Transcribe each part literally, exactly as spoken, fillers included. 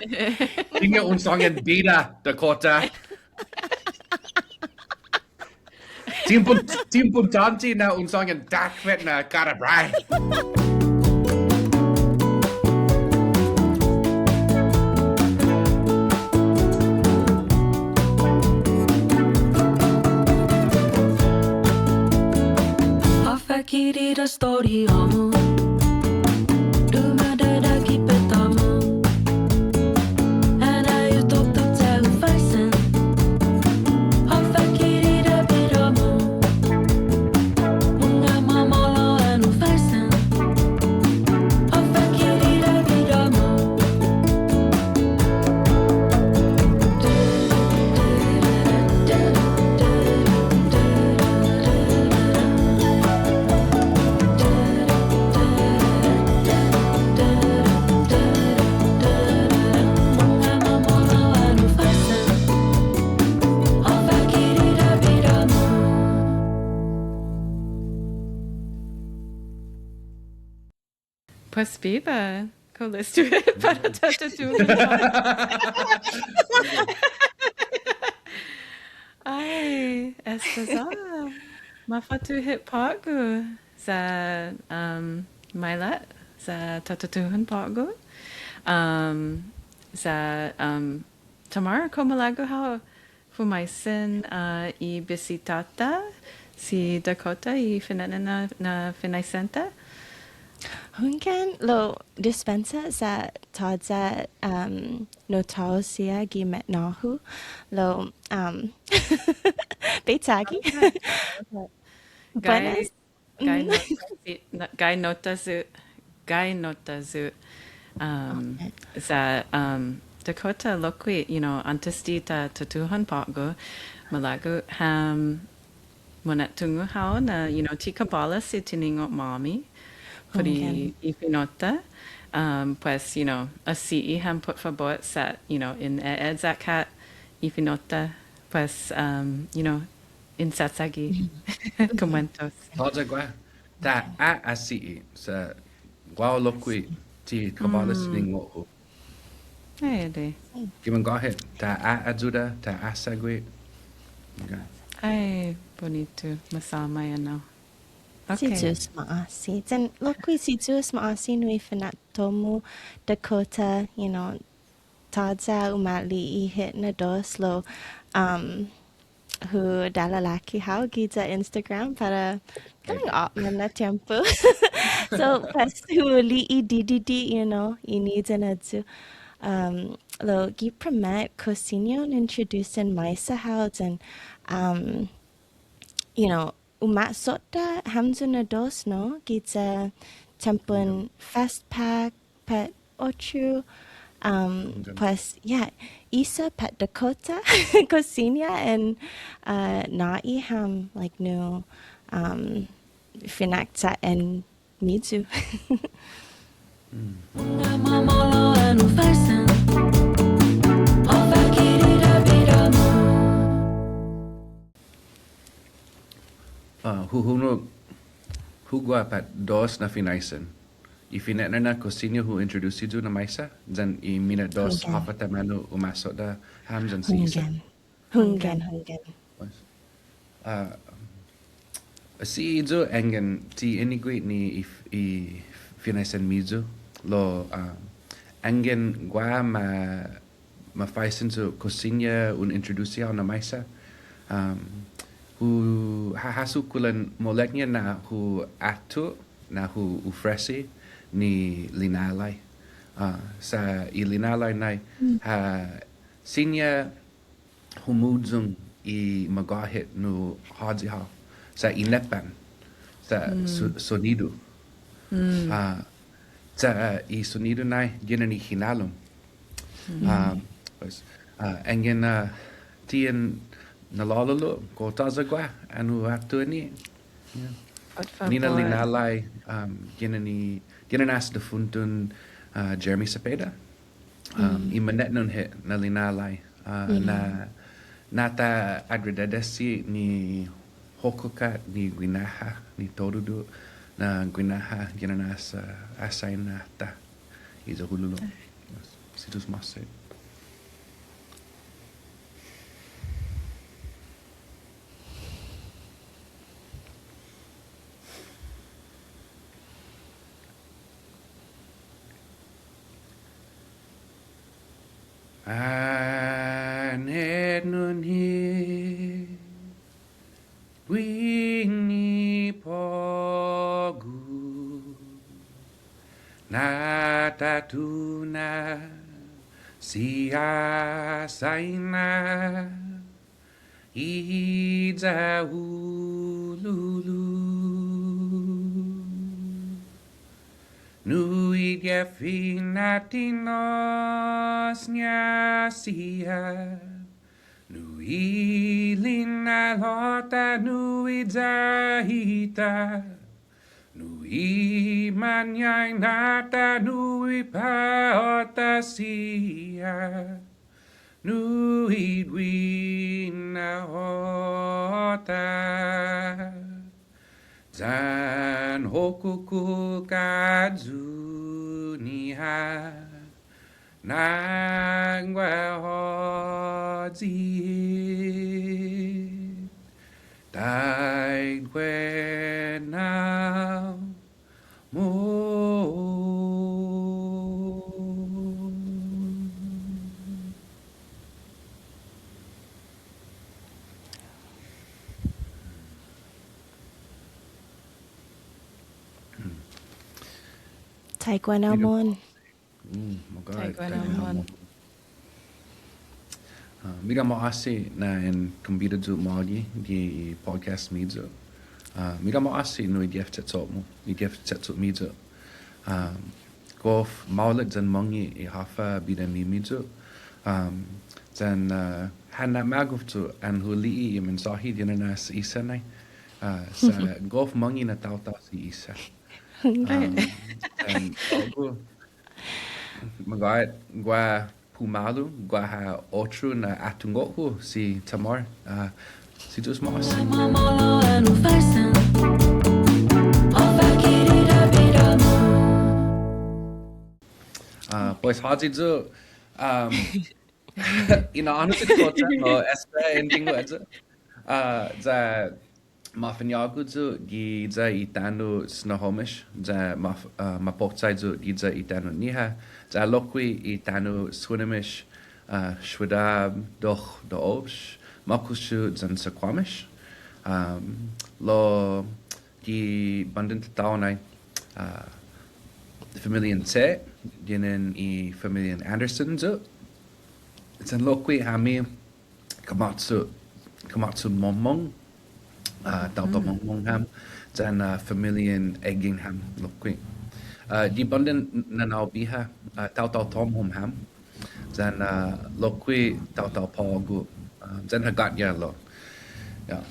Siña un sångan bida, Dakota. Tiempon, tiempon tånti na un sångan dakfet na kada brai. Håfa kiridu estoriå-mu. Dumådda' gi peta-mu. Anai hu toktok ya hu faisen. Håfa kiridu bidå-mu. Mungnga mamåhlao annai hu faisen. Håfa kiridu bidå-mu. Pues biba, kao listo para ta tutuhon? Ai, esta ya. Mafañågu hit på'go ya, um, maila' ya ta tutuhon på'go. Um, ya, um, Tamara, kao malago' hao fumaisen, uh, i bisitå-ta, si Dakota, i fine'nana na, na finaisen-ta? Hunggan, lao dispensa sa' tåya', um, notao siha gi me'nå-hu, lao, um, bai chagi. Okay. Okay. Buenas. Gai, gai nota si, no, gai nota yu', gai nota yu'. Um, okay. Sa', um, Dakota, lokkue', you know, åntes di ta tutuhon på'go, malago' ham, um, muna'tungo' hao na, you know, ti kabåles i tiningo'-måmi put i, okay, i fino'-ta. Um, pues, you know, asi'i ham put fabot sa', you know, in e-, eyak ha' i fino'-ta, pues, um, you know, in chachagi kumuentos. Tåya' guaha. Ta a, asi'i, sa' guahu lokkue' ti kabåles tiningo'-hu. Ai, adei. Gi mangåhet, ta a ayuda, ta a sague'. Okay. Ai, bunitu, masåma enao. Okay. Si Yu'os ma'åse'. Yan lokkue' si Yu'os ma'åse' nu i finatto-mu, Dakota, you know, tåya' umali'e' hit na dos lao, um, hu dalalaki hao giya Instagram para kalang åpmam na tiempo. So, pues, hu li'e' didide', you know, ini yan ayu. Um, lao gi primet, kao siña un introduce maisa hao yan, um, you know, umasodda' hamyo na dos, no? Giya tiempon FestPac, pat otro, um, pues, yeah, Isa pat Dakota, kao siña en, uh, nå'i ham, like, nu, um, finakcha' en Miyu. Ah, hu huhungok, hu guaha pat dos na finaisen. I fine'nana kao siña hu introduce yu' na maisa, yan i mina'dos håfa taimanu umasodda' ham yan si Isa. Hunggan. Hunggan, hunggan. Pues, ah, si yu' yanggen ti inigi ni i, i finaisen-miyu, lao, ah, yanggen guaha ma, mafaisen yu' kao siña un introduce hao na maisa. Um, hu ha, hahasso kulan maolekña na hu åtu, na hu ofresi ni lina'la'. Ah, sa' i lina'la' nai ha siña humuyong i magåhet nu håyi hao. Sa' i nepan. Sa' so-, sonidu. Ah, sa', ah, i sonidu nai ginen i hinalom. Ah, pues, ah, yanggen, ah, ti en na'lå'la'lo', kao tåya' guaha, annai hu åtu ni. Yeah. Ni na lina'la', um, ginen i, ginen as difunton, ah, Jeremy Cepeda. Um, i manetnon hit na lina'la', ah, na, na ta agradedesi ni hokkok ha' ni guinaha, ni todudu na guinaha ginen as, ah, as Saina-ta. Iya Hulo'. Si Yu'os ma'åse'. Annai nu ni guini på'go na ta tuna siha Saina iya Hululu. Nu i gef i na'tinas-ña siha, nu i lina'la'-ta, nu i ya hita, nu i mañaina-ta, nu i på'go siha, nu i guinaha-ta. Yan hokkok ayu-ñiha na guaha hit taiguenao mohon. Taiguenao mohon. Mm, magåhet. Taiguenao mohon. Ah, mira, ma'åse' na en kombida yu' magi gi i podcast-miyu. Ah, mira, ma'åse' nu i gef che'cho'-mu, i gef che'cho'-miyu. Ah, gof maolek yan månnge' i håfa bidå-miyu. Ah, yan, ah, ha na'magof yu' an hu li'e' i mensåhi ginen as Isa nai. Ah, sa' gof månnge' na taotao si Isa. Hunggan. Um, yan på'go, magåhet, guaha pumalu, guaha otro na atungo'-hu si Tamar. Ah, si Yu'os ma'åse'. Ah, pues, håyi yu', um, i na'ån-hu si Kocha, no, esta en tungo' eyu. Ah, ya mafañågu yu' giya i tano' Snohomish, ya maf-, ah, mapoksai yu' giya i tano'-ñiha, ya lokkue' i tano' Swinomish, ah, Shwedab, Dok, Do'osh, Muckleshoot, yan Suquamish. Um, lao gi bandan tatå-hu nai, ah, familian Che', ginen i familian Anderson yu', yan lokkue' hami Kamacho', Kamacho' Mongmong, ah, taotao Mongmong ham, yan, ah, familian Egging ham lokkue'. Ah, gi bandan nanå-hu biha, ah, taotao Tomhom ham, yan, ah, lokkue' taotao på'go, ah, yan Hagåtña lao. Ya.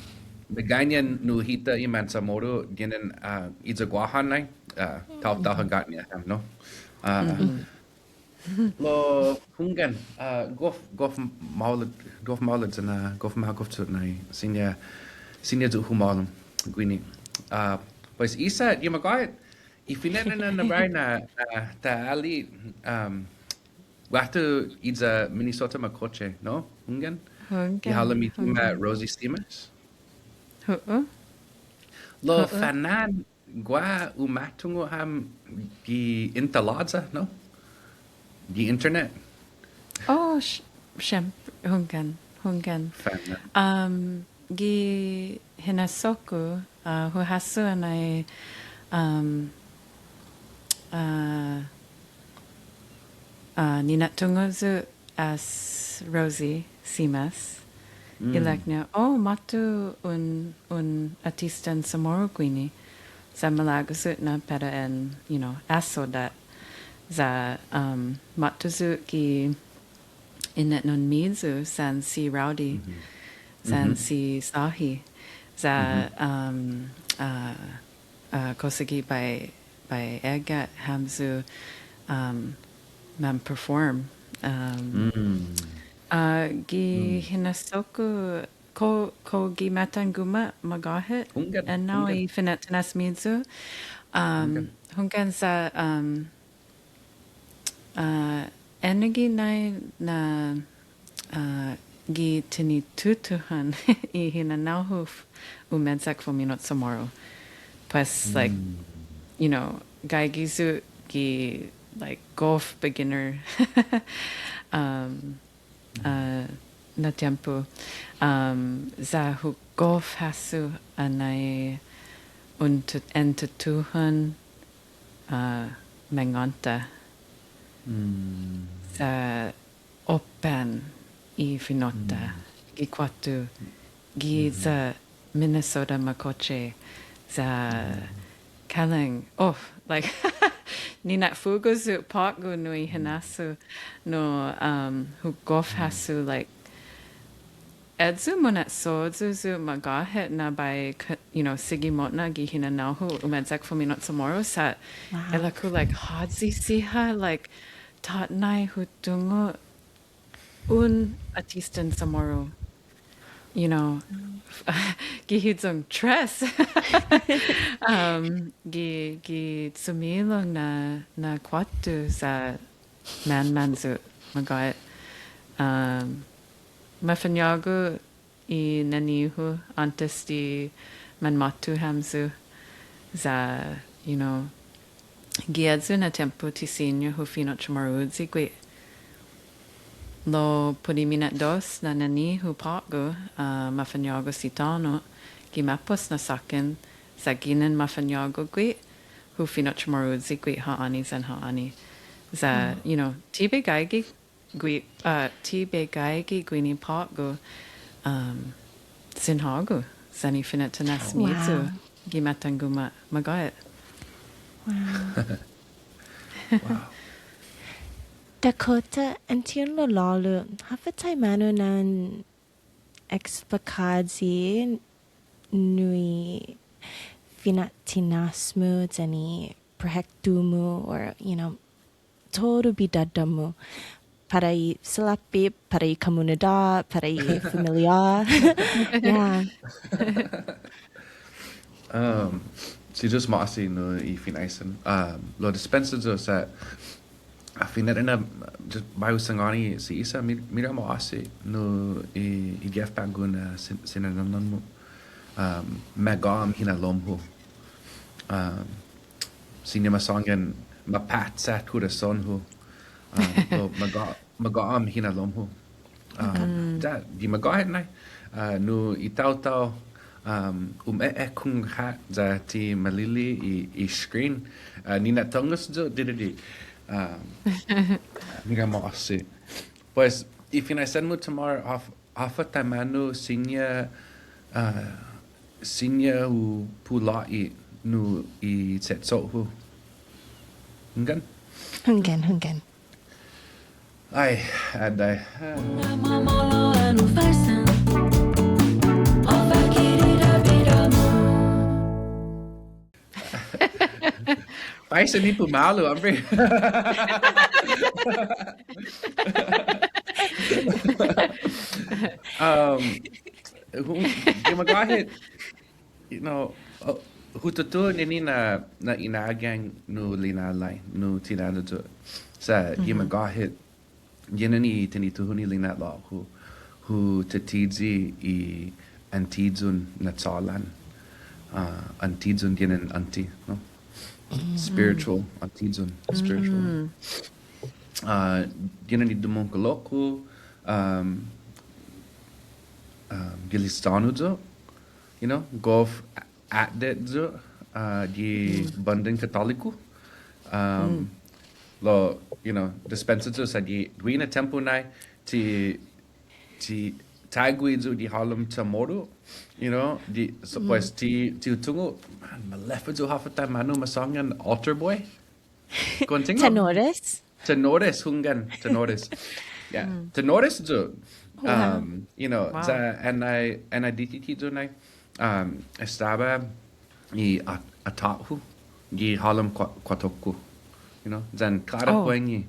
Meggaiña nu hita i Manchamoru ginen, ah, iya Guåhan nai, ah, taotao Hagåtña ham, no? Ah, Lao, hunggan, ah, gof, gof maolek, gof maolek yan, ah, gof magof yu' nai, siña, siña yu' humålom guini. Ah, pues, Isa, ya magåhet, i fine'nana na biahi na, na ta ali'e', um, guatu iya Minnesota ma Koche, no? Hunggan? Hunggan. I halom i kinu-, Rosie Simas. Hu'u. Lao, hu'u. Fana'an Guaha umatungo' ham gi intalåya, no? Gi internet. Oh, sh-, siempre, hunggan, hunggan. Fan-, um, gi hinasso-ku, uh, hu hasso anai, um, uh, uh, nina'tungo' yu' as Rosie Simas. Mm. Ilek-ña, oh, måtto un, un artistan Chamoru guini. Sa' malago' yu' na para en, you know, asoda. Sa', um, måtto yu' gi inetnon-miyu, yan si Rowdy, mm-hmm, yan, mm-hmm, si Sahi. Sa', mm-hmm, um, uh, uh, kosa ki bai, bai egga' hamyo, um, man perform. Um, mm, uh, gi, mm, hinasso-ku, kao, kao gi Mettan Guma' magåhet. Hunggan, ennao, hunggan, i fina'tinas-miyu. Um, hunggan. Hunggan sa', um, uh, Enague' nai na, uh, gi tinitutuhon i hinanao-hu f-, umeyak fumino' CHamoru. Pues, like, you know, gaige yu' gi, like, gof beginner, um, uh, na tiempo. Um, ya hu gof hasso anai un tu-, en tutuhon, uh, mangånta. Sa' open i fino'-ta, gi kuåtto, giya Minnesota makoche, ya kalang, oh, like, nina'fugo' yu' på'go nu i hinasso, no, um, hu gof hasso, like, ayu muna'sohyo yu' magåhet na bai, k-, you know, sigi mo'na gi hinanao-hu umeyak fumino' CHamoru sa', wow, ilek-hu, like, håyi siha, like, tåtnai hu tungo' un atistan CHamoru, you know, gi hiyong tres. Um, gi, gi chumilong na, na kuåtto sa' manman yu' magåhet. Um, mafañågu i nene-hu åntes di manmåtto hamyo ya, you know, gi ayu na tiempo ti siña hu fino' CHamoruyi gui'. Lao put i mina'dos na nene-hu på'go, uh, mafañågu si tåno' gi ma'pos na såkkan, sa' ginen mafañågu gui', hu fino' CHamoruyi gui' ha'åni yan ha'åni. Ya, you know, ti bai gaige gui', uh, ti bai gaige guini på'go, um, sin hågu, yan i fina'tinas-miyu gi Matångguma' magåhet. Wow. Wow. Dakota, an ti un lalålo', håfa taimanu na un eksplikåyi nu i fina'tinas-mu yan i proyektu-mu, or, you know, todu bidådå-mu. Para i salåpe', para i komunidåt, para i familia. Yeah. Um, si Yu'os ma'åse' nu i finaisen. Um, lao dispensa yu' sa' a fine'nana, just bai hu sangåni si Isa, mi-, mira ma'åse' nu i, i gef på'go na sin-, sinana'an-mu. Um, magå'am hinalom-hu. Um, siña masångan mapatsa kurason-hu. Um, lao magå-, magå'am hinalom-hu. Um, ya, gi magåhet nai. Uh, nu i taotao, um, um, e, e, kung ha', ya ti malili i, i screen. Uh, nina'tungo' yu' didide'. Um, mira ma'åse'. Pues, i finaisen-mu Tamar håf-, håfa taimanu siña, uh, siña u pulå'i nu i che'cho'-hu. Hunggan? Hunggan, hunggan. Ai, adai. Paisa ni pumalu, hombre. Um, hu-, gi magåhet, you know, uh, hu tutuhon ini na, na inagang nu lina'la', nu tinana' yu'. Sa' gi magåhet, ginen i tinituhon i lina'la'-hu, hu tattiyi i antiyon na chålan. Uh, antiyon ginen auntie, no? Spiritual, antiyon, spiritual. Uh, ginen i dumångkolo-ku, um, um, gi listånu yu', you know, gof a-, atdet yu', uh, gi bandan Katoliku. Um, lao, you know, dispensa yu' sa' gi guihi na tiempo nai, ti, ti, taiguihi yu' gi hålom CHamoru, you know, di, so, pues, ti, ti hu tungo', man, maleffa yu' håfa taimanu masångan altar boy. Kontingo? Tenores? Tenores, hunggan, tenores. Yeah, tenores yu'. Wow. Um, you know, ya, annai, annai dikike' yu' nai, um, estaba i a-, atåt-hu gi halom kua-, kuåtto-ku. You know, yan kada puengi.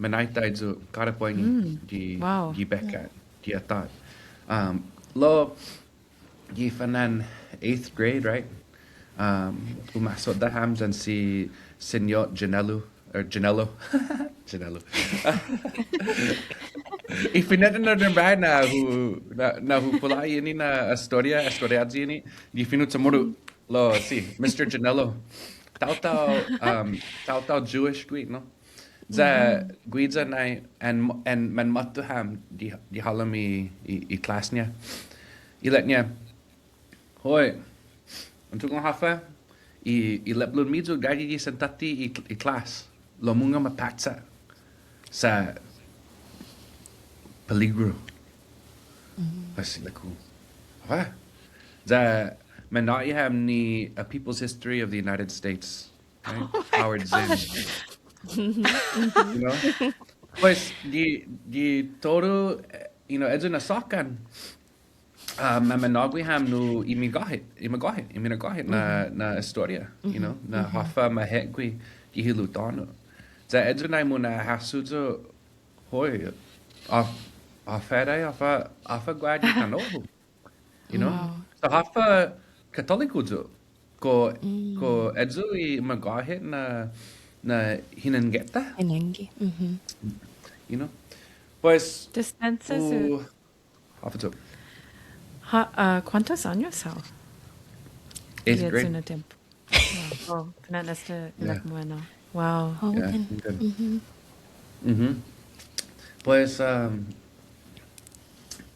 Manaitai yu' kada puengi gi, gi bekkat, gi atåt. Um, lao, gi fanan eighth grade, right? Um, umasodda' ham yan si Señot Janelu, or Janello. Janello. I fine'nana na biahi na hu, na, na hu pula' i ini na estoria, estoria ayu ini, gi fino' CHamoru. Lao, si, Mister Janello. Taotao, um, taotao Jewish gui', no? Ya guiya nai, and, and manmåtto ham gi, gi halom i, i, i klas-ña. Ilek-ña, "Hoi, un tungo' håfa, i, i lepblon-miyu gaige gi sentåtte i, i klas, lao mungnga mapacha sa' peligro." Pues ilek-hu, "Håfa?" Ya mannå'i ham ni A People's History of the United States. Right? Oh my Howard Zinn. You know? Pues, gi, gi todu, eh, you know, ayu na såkkan, ah, ma, manmannå'gue ham nu i magåhet, i magåhet, i minagåhet na, na estoria, you know, na håfa ma hekgue gi hilo' tåno'. Ya ayu nai muna'hasso yu', hoi, håf-, håfa, håfa, håfa guaha gi tano'-hu. You know? Wow. So håfa Katoliku yu'. Kao, kao ayu i magåhet na, na hinengge-ta. Hinengge. You know? Pues, dispensa yu'. Håfa yu'. Ha, ah, kuåntos åños hao? Eighth grade. Gi ayu na tiempo. Wow. Oh, fine'na esta ilek-mu ennao. Wow. Oh, yeah, okay. Pues, um,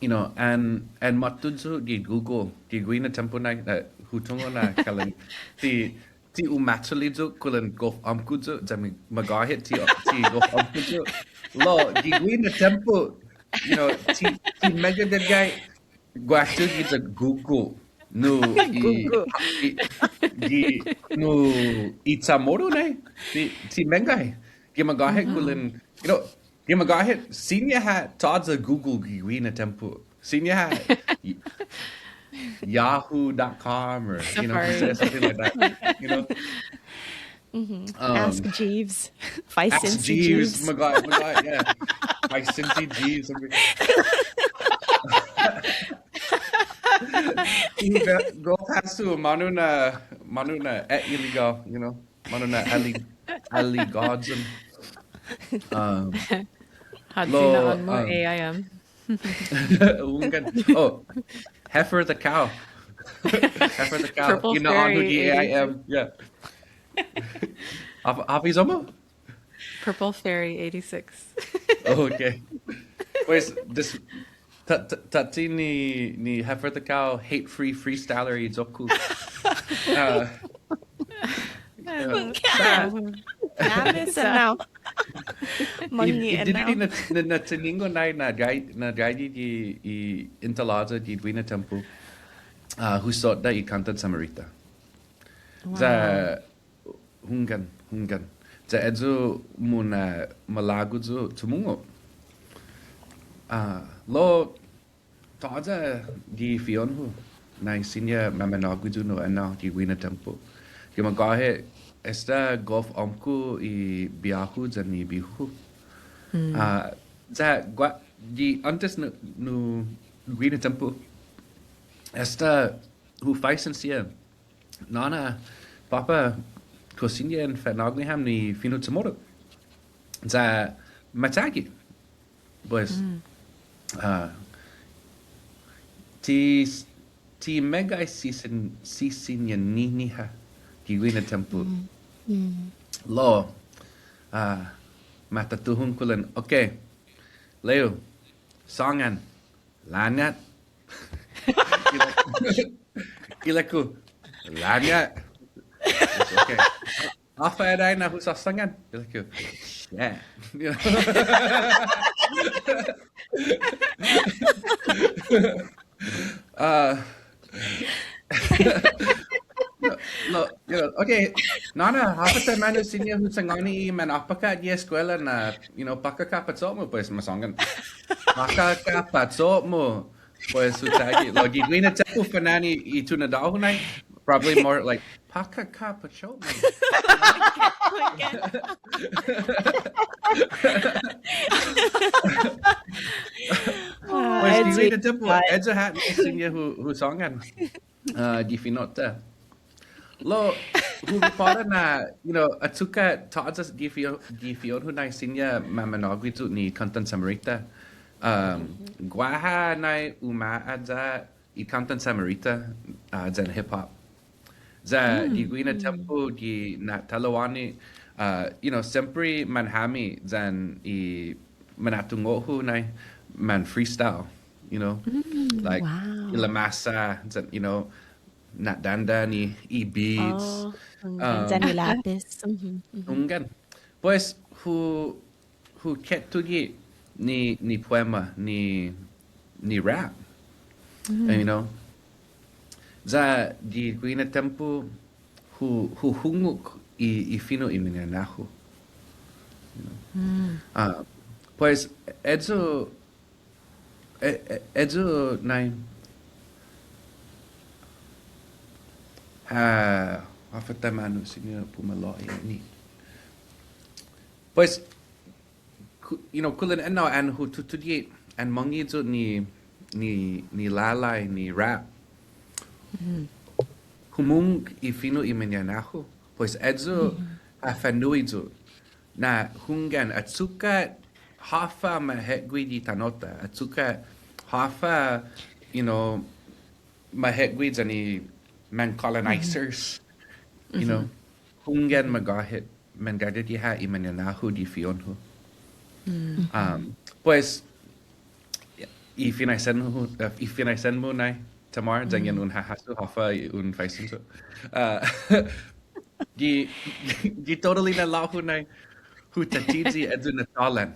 you know, an, an måtto yu' gi Google, gi guihi na tiempo nai, uh, hu tungo' na kalan, ti, ti umacha yu' kulan gof åmko' yu', ya mi magåhet ti, ti gof åmko' yu'. Lao, gi guihi na tiempo, you know, ti, ti meggai guatu giya Google. Nu i, i, i, nu i CHamoru nai. Ti, ti meggai. Gi magåhet kulan, you know, gi magåhet, siña ha' tåya' Google gi guihi na tiempo. Siña ha' Yahoo dot com or, you know, Safari. Something like that. You know? Um, Ask Jeeves. Ask Jeeves. Jeeves. My God, my God, yeah. Five Cent Jeeves. Go på'go, månu na, månu na, eh, illegal, you know? Månu na, illegal, illegal. Um, håyi na'ån-mu, um, A I M. Hunggan. Oh, Heifer the cow. Heifer the cow. Purple Fairy eighty-six. Yeah. Håfa, håfa i iyo-mu? Purple Fairy eighty-six. Oh, okay. Pues, this, ta-, ta-, tåtte ni, ni Heifer the cow, hate free freestyler i iyo-ku. Uh, Yeah. Sa' i, i didide' na, na, na tiningo' nai na gai-, na gaige gi i Intalåya gi guihi na tiempo, ah, hu sodda' i kåntan Samarita. Wow. Ya, hunggan, hunggan. Ya eyu muna'malago' yu' tumungo'. Ah, lao Tåya' gi fi'on-hu, nai siña mamannå'gue yu' nu ennao gi guihi na tiempo. Gi magåhet, esta gof åmko' i bihå-hu yan i bihu-hu. Hmm. Ah, sa' gua-, gi åntes nu, nu guihi na tiempo, esta hu faisen siha, Nåna, Påpa, kao siña en fa'nå'gue ham ni fino' CHamoru. Sa' ma chagi. Pues, ah, ti, ti meggai si sin-, si siña ni-, niha gi guihi na tiempo. Lao, ah, ma tatuhon kulan, okay, Leo, sångan, Låña'. Ilek-hu, ilek-hu, Låña'. Okay. Håfa eyi na hu såsångan? Ilek-hu, shit. You know? Uh, no, no, you know, okay. Nåna, håfa taimanu siña hu sangåni i manåpaka' gi eskuela na, you know, Påkaka' Pacho'-mu, pues, ma sångan. Påkaka' Pacho'-mu. Pues, hu chagi. Lao, gi guihi na tiempo fana'an i tunåda-hu nai, probably more like, Påkaka' Pacho'-mu. Pues, gi guihi na tiempo, eyu ha' ni siña hu, hu sångan. Ah, gi fino'-ta. Lao, Hu, hu para na, you know, achokka' tåya' gi fi'on, gi fi'on-hu nai siña mamanå'gue yu' ni kåntan Chamorrita. Um, guaha nai uma'ayu i kåntan Chamorrita, uh, yan hip hop. Ya gi guihi na tiempo gi na'talo'åni, uh, you know, siempre manhami yan i manatungo'-hu nai man freestyle, you know, like, wow, i lamasa, yan, you know, na'dandan i, i beats. Oh, hunggan. Um, yan i lapes. Mhm, mhm. Hunggan. Pues, hu, hu ketuge' ni, ni poema, ni, ni rap. Mm. You know? Ya gi guihi na tiempo, hu, hu hungok i, i fino' i mañaina-hu. You know? Mm. Ah, pues, ayu, e-, e-, ayu nai, ha, håfa taimanu siña pumalu i ni. Pues, ku-, you know, kulan ennao an hu tutuge' an månnge' yu' ni, ni, ni lålai, ni rap. Mm. Humungok i fino' i mañaina-hu. Pues ayu ha fa'nu'i yu' na hunggan achokka' håfa ma he'gui gi tano'-ta, achokka' håfa, you know, ma he'gui yan i man colonizers, you know, hunggan magåhet, mangagaige ha' i mañaina-hu gi fi'on-hu. Um, pues, i finaisen-hu, uh, i finaisen-mu nai, Tamar, yanggen un hahasso håfa un faisen yu'. Uh, gi, gi todu lina'la'-hu nai, hu tattiyi ayu na chålan.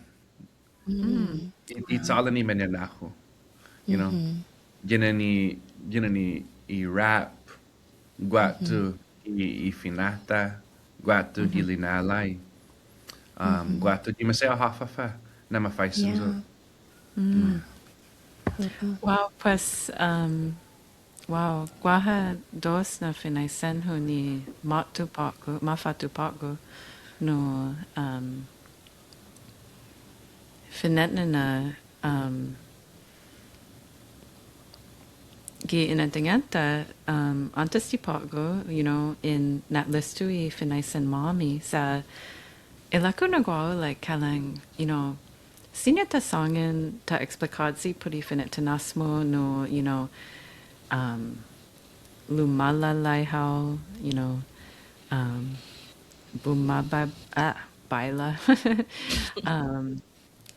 Mm. I, i chålan i mañaina-hu, you know? Ginen i, ginen i rap, guatu i, i finata, guatu i lina'la', um, guatu i maseha håfa na ma faisen yu'. Yeah. Mm. Wow, pues, um, wow, guaha dos na finaisen-hu ni måtto på'go, mafåtto på'go, no, um, fine'nana, um, gi inadingan-ta, um, åntes di på'go, you know, in na'listo i finaisen-måmi, sa' ilek-hu na guåhu, like, kalang, you know, siña ta sångan ta eksplikåyi put i fina'tinås-mu, no, you know, um, lumalålai hao, you know, um, bumaba-, ah, baila. Um,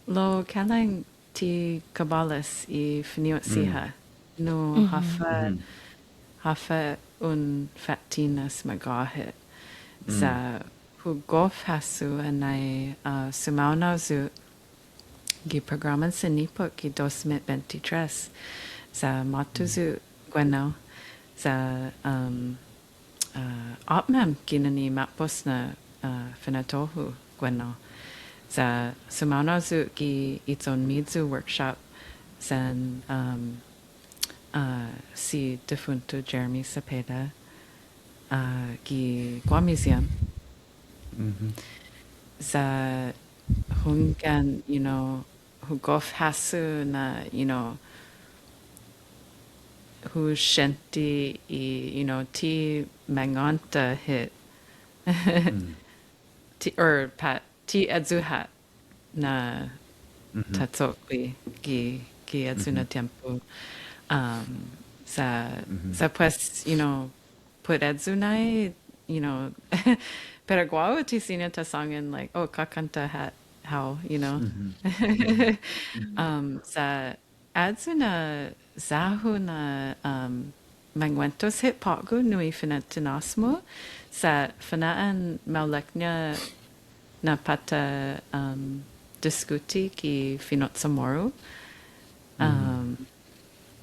lao kalang ti kabåles i fino' siha. No, håfa, håfa un fa'tinas magåhet. Sa' hu gof hasso anai, uh, sumaonao yu' gi programan Sinipok gi dos mit bente tres. Sa' måtto yu' guennao. Sa', um, uh, åpmam ginen i ma'pos na, uh, finatto-hu guennao. Sa' sumaonao yu' gi Iyon-Miyu workshop yan, um, uh, si difunto Jeremy Cepeda, uh, gi Guam Museum. Sa' hunggan, you know, hu gof hasso na, you know, hu siente i, you know, ti mangånta hit. Ti, or pat, ti ayu ha' na ta cho'gue gi, gi ayu na tiempo. Um, sa', sa' pues, you know, put ayu nai, you know, para guåhu ti siña ta sångan, like, oh, kakånta ha', hao, you know. Um, sa' ayu na ya-hu na, um, manguentos hit på'go nu i fina'tinås-mu, sa' fana'an maolekña na para ta, um, diskuti gi fino' CHamoru, um,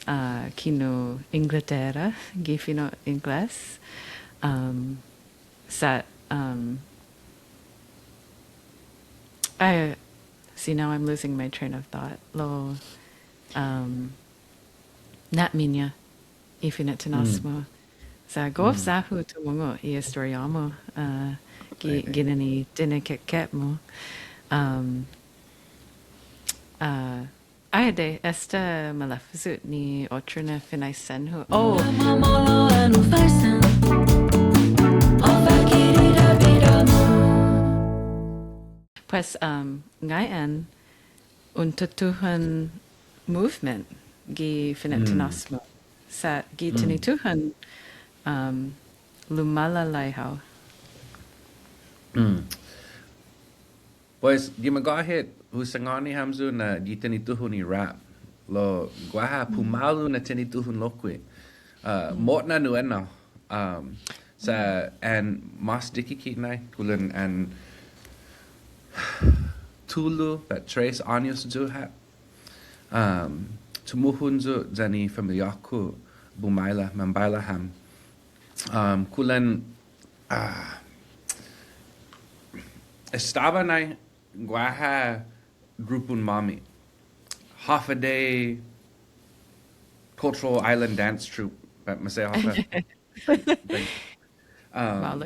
uh, kinu Inglatera, gi fino' Ingles. Um, sa', um, I, see, now I'm losing my train of thought. Lao, um, na'mañaina i fina'tinås-mu. Sa' gof ya-hu tumungo' i estoriå-mu, uh, gi-, ginen i dinikike'-mu. Um, uh, ai adai, esta maleffa yu' ni otro na finaisen-hu. Oh! Mamåhlao ennao faisen. Håfa Pues, um, ngai'an, un tutuhon movement gi fina'tinås-mu. Sa' gi tinituhon, um, lumalålai hao. Pues, gi magåhet, hu sangåni hamyo na gi tinituhon i rap. Lao, guaha pumalu na tinituhon lokkue'. Uh, mo'na nu ennao. Um, sa' an mas dikike' nai, kulan an tulu, pat tres åños yu' ha'. Um, tumutuhon yu' yan i familia-ku bumaila, mambaila ham. Um, kulan, ah, estaba nai guaha grupon-måmi. Håfa Adai Cultural Island Dance Troupe. Pat maseha håfa. Um,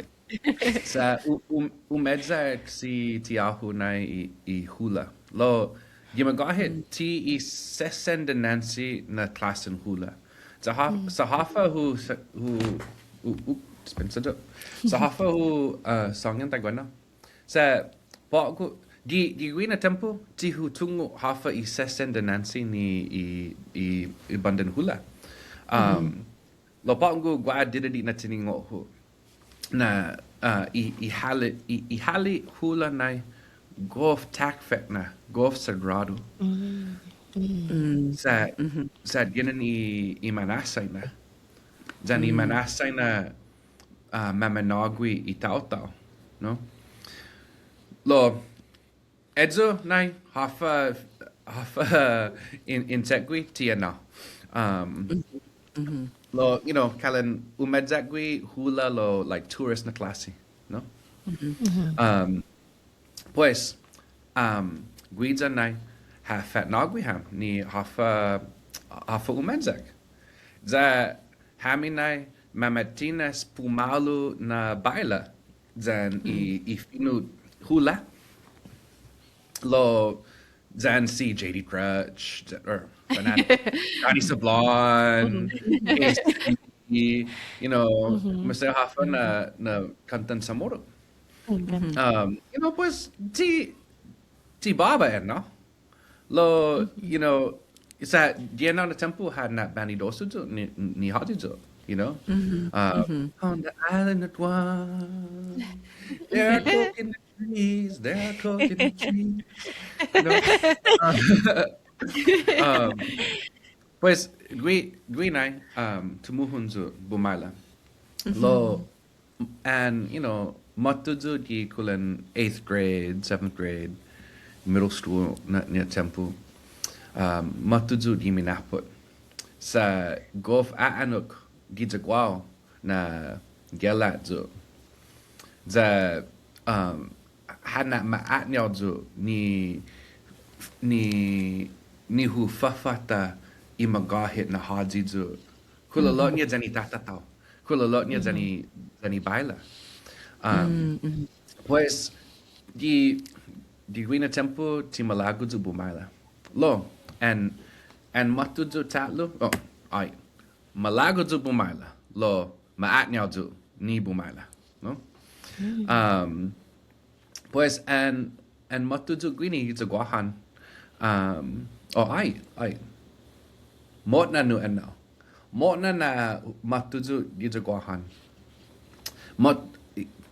sa' u-, um-, umeyak si tiå-hu nai i, i hula. Lao, gi magåhet ti i sesen dinanche na klåsen hula. Sa' hå-, sa' håfa hu, sa', hu, u-, u-, dispensa yu'. Sa' håfa hu, uh, sångan taiguenao. Sa' på'go, gi, gi guihi na tiempo, ti hu tungo' håfa i sesen dinanche ni i, i, i bandan hula. Um, lao på'go guaha didide' na tiningo'-hu. Na, uh, i, i hale', i, i hale' hula nai gof takfe'na, gof sagrådu. Sa', sa' ginen i, i manåsaina. Yan i manåsaina, uh, mamanågui i taotao, no? Lao, eyu nai, håfa, håfa in, in che'gue ti ennao. Um, lao, you know, kalan umeyak gui' hula lao, like, tourist na klåsi, no? Um, pues, um, guiya nai, ha fa'nå'gue ham ni håfa, håfa umeyak. Ya hami nai mama'tinas pumalu na baila yan i, i fino' hula. Lao yan si J D Crutch, or, Johnny Sablan, K C, you know, maseha håfa na, na kåntan Chamoru. Um, you know, pues, ti, ti båba, eh, no? Lao, you know, sa' gi ennao na tiempo ha na'banidosu yu', ni, ni håyi yu', you know? Uh, on the island of Guam, there are coconut trees, there are coconut trees. You know? Uh, um, pues, guihi, guihi nai, um, tumutuhon yu' bumaila. Lao, and, you know, måtto yu' gi kulan eighth grade, seventh grade, middle school na, na tiempo. Um, måtto yu' gi minappot. Sa' gof a'annok giya guåhu na gela' yu'. Ya, um, ha na'ma'atñao yu' ni, ni, ni hu fafatta i magåhet na håyi yu'. Kulan lokkue' yan i tatatå-hu. Kulan lokkue' yan i, yan i baila. Um, pues, gi, gi guihi na tiempo ti malago' yu' bumaila. Lao, an, an måtto yu' ta'lo, oh, ai. Malago' yu' bumaila. Lao, ma'atñao yu' ni bumaila. No? Um, Pues, an, an måtto yu' guini giya Guåhan. Um, oh, ai, ai. Mo'na nu ennao. Mo'na na måtto yu' giya Guåhan. Mot-,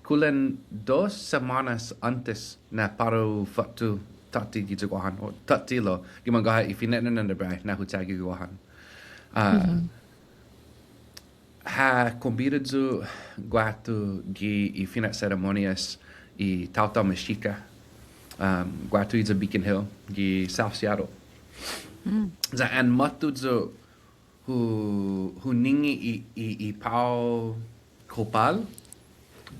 kulan dos semånas åntes na para u fåtto tåtte giya Guåhan. O tåtte lao, gi magåhet i fine'nana na biahi na hu chagi Guåhan. Ah, Ha kombida yu' guatu gi i fina' seremonias i taotao Mexica, um, guatu iya Beacon Hill, gi South Seattle. Ya an måtto yu' hu, hu ninge' i, i, i pao kopal,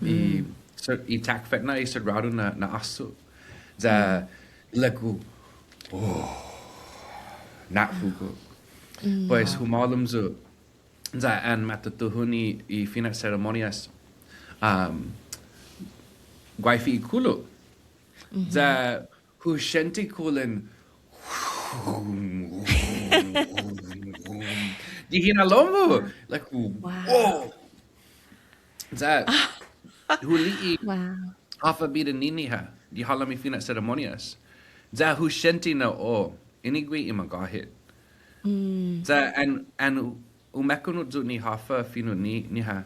i, so, i takfe'na i sagrådu na, na åsu. Ya ilek-hu, oh, na'fugu. Pues humålom yu', ya an matutuhon i, i fina' seremonias, um, guaifi i kulu'. Ya hu siente kulan gi hinalom-hu. Like, wow. Ya hu li'e', håfa bidan-ñiha, gi halom i fina' seremonias. Ya hu siente na, oh, ini gui' i magåhet. Ya an, an umekonot yu' ni håfa fino'-ñiha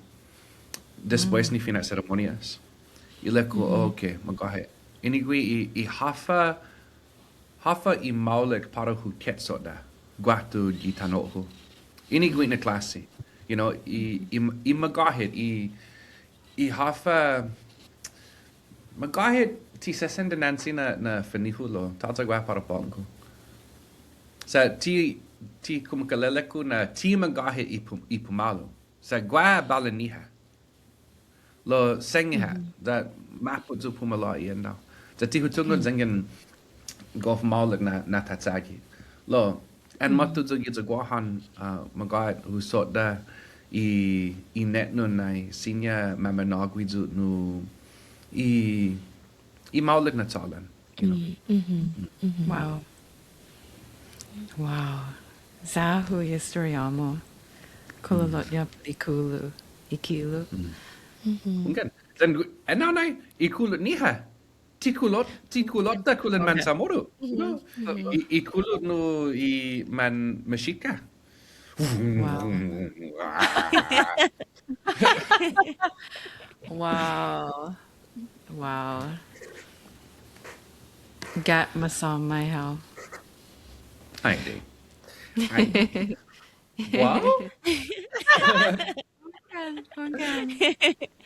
despues ni fina' seremonias. Ilek-hu, oh, okay, magåhet. Ini gui' i, i håfa, håfa i maolek para hu ketsodda' guatu gi tano'-hu. Ini gui' na klåsi. You know, i, i, i magåhet, i, i håfa, magåhet ti sesen dinanche na, na fanihu lao, tåya' guaha para på'go. Sa' ti, ti kumeke'ilek-hu na ti magåhet i pu-, i pumalu. Sa' guaha bali-ñiha. Lao sen ha', ya mappot yu' pumalu i enao. Ya ti hu tungo' yanggen gof maolek na, na ta chagi. Lao, an måtto yu' giya Guåhan, ah, magåhet hu sodda' i, i inetnon nai siña mamanå'gue yu' nu i, i maolek na chålan. You know? Wow. Wow. Ya-hu i estoriå-mu. Kololo'ña put i kulu. I kulu. Hunggan. Yan, enao nai, i kulu-ñiha. Ti kulot, ti kulot-ta kulan man Chamoru. I, i kulu nu i man Mexica. Wow. Wow. Wow. Gat masåmai hao. Ai adei. Ai adei. Wow. Hunggan, hunggan.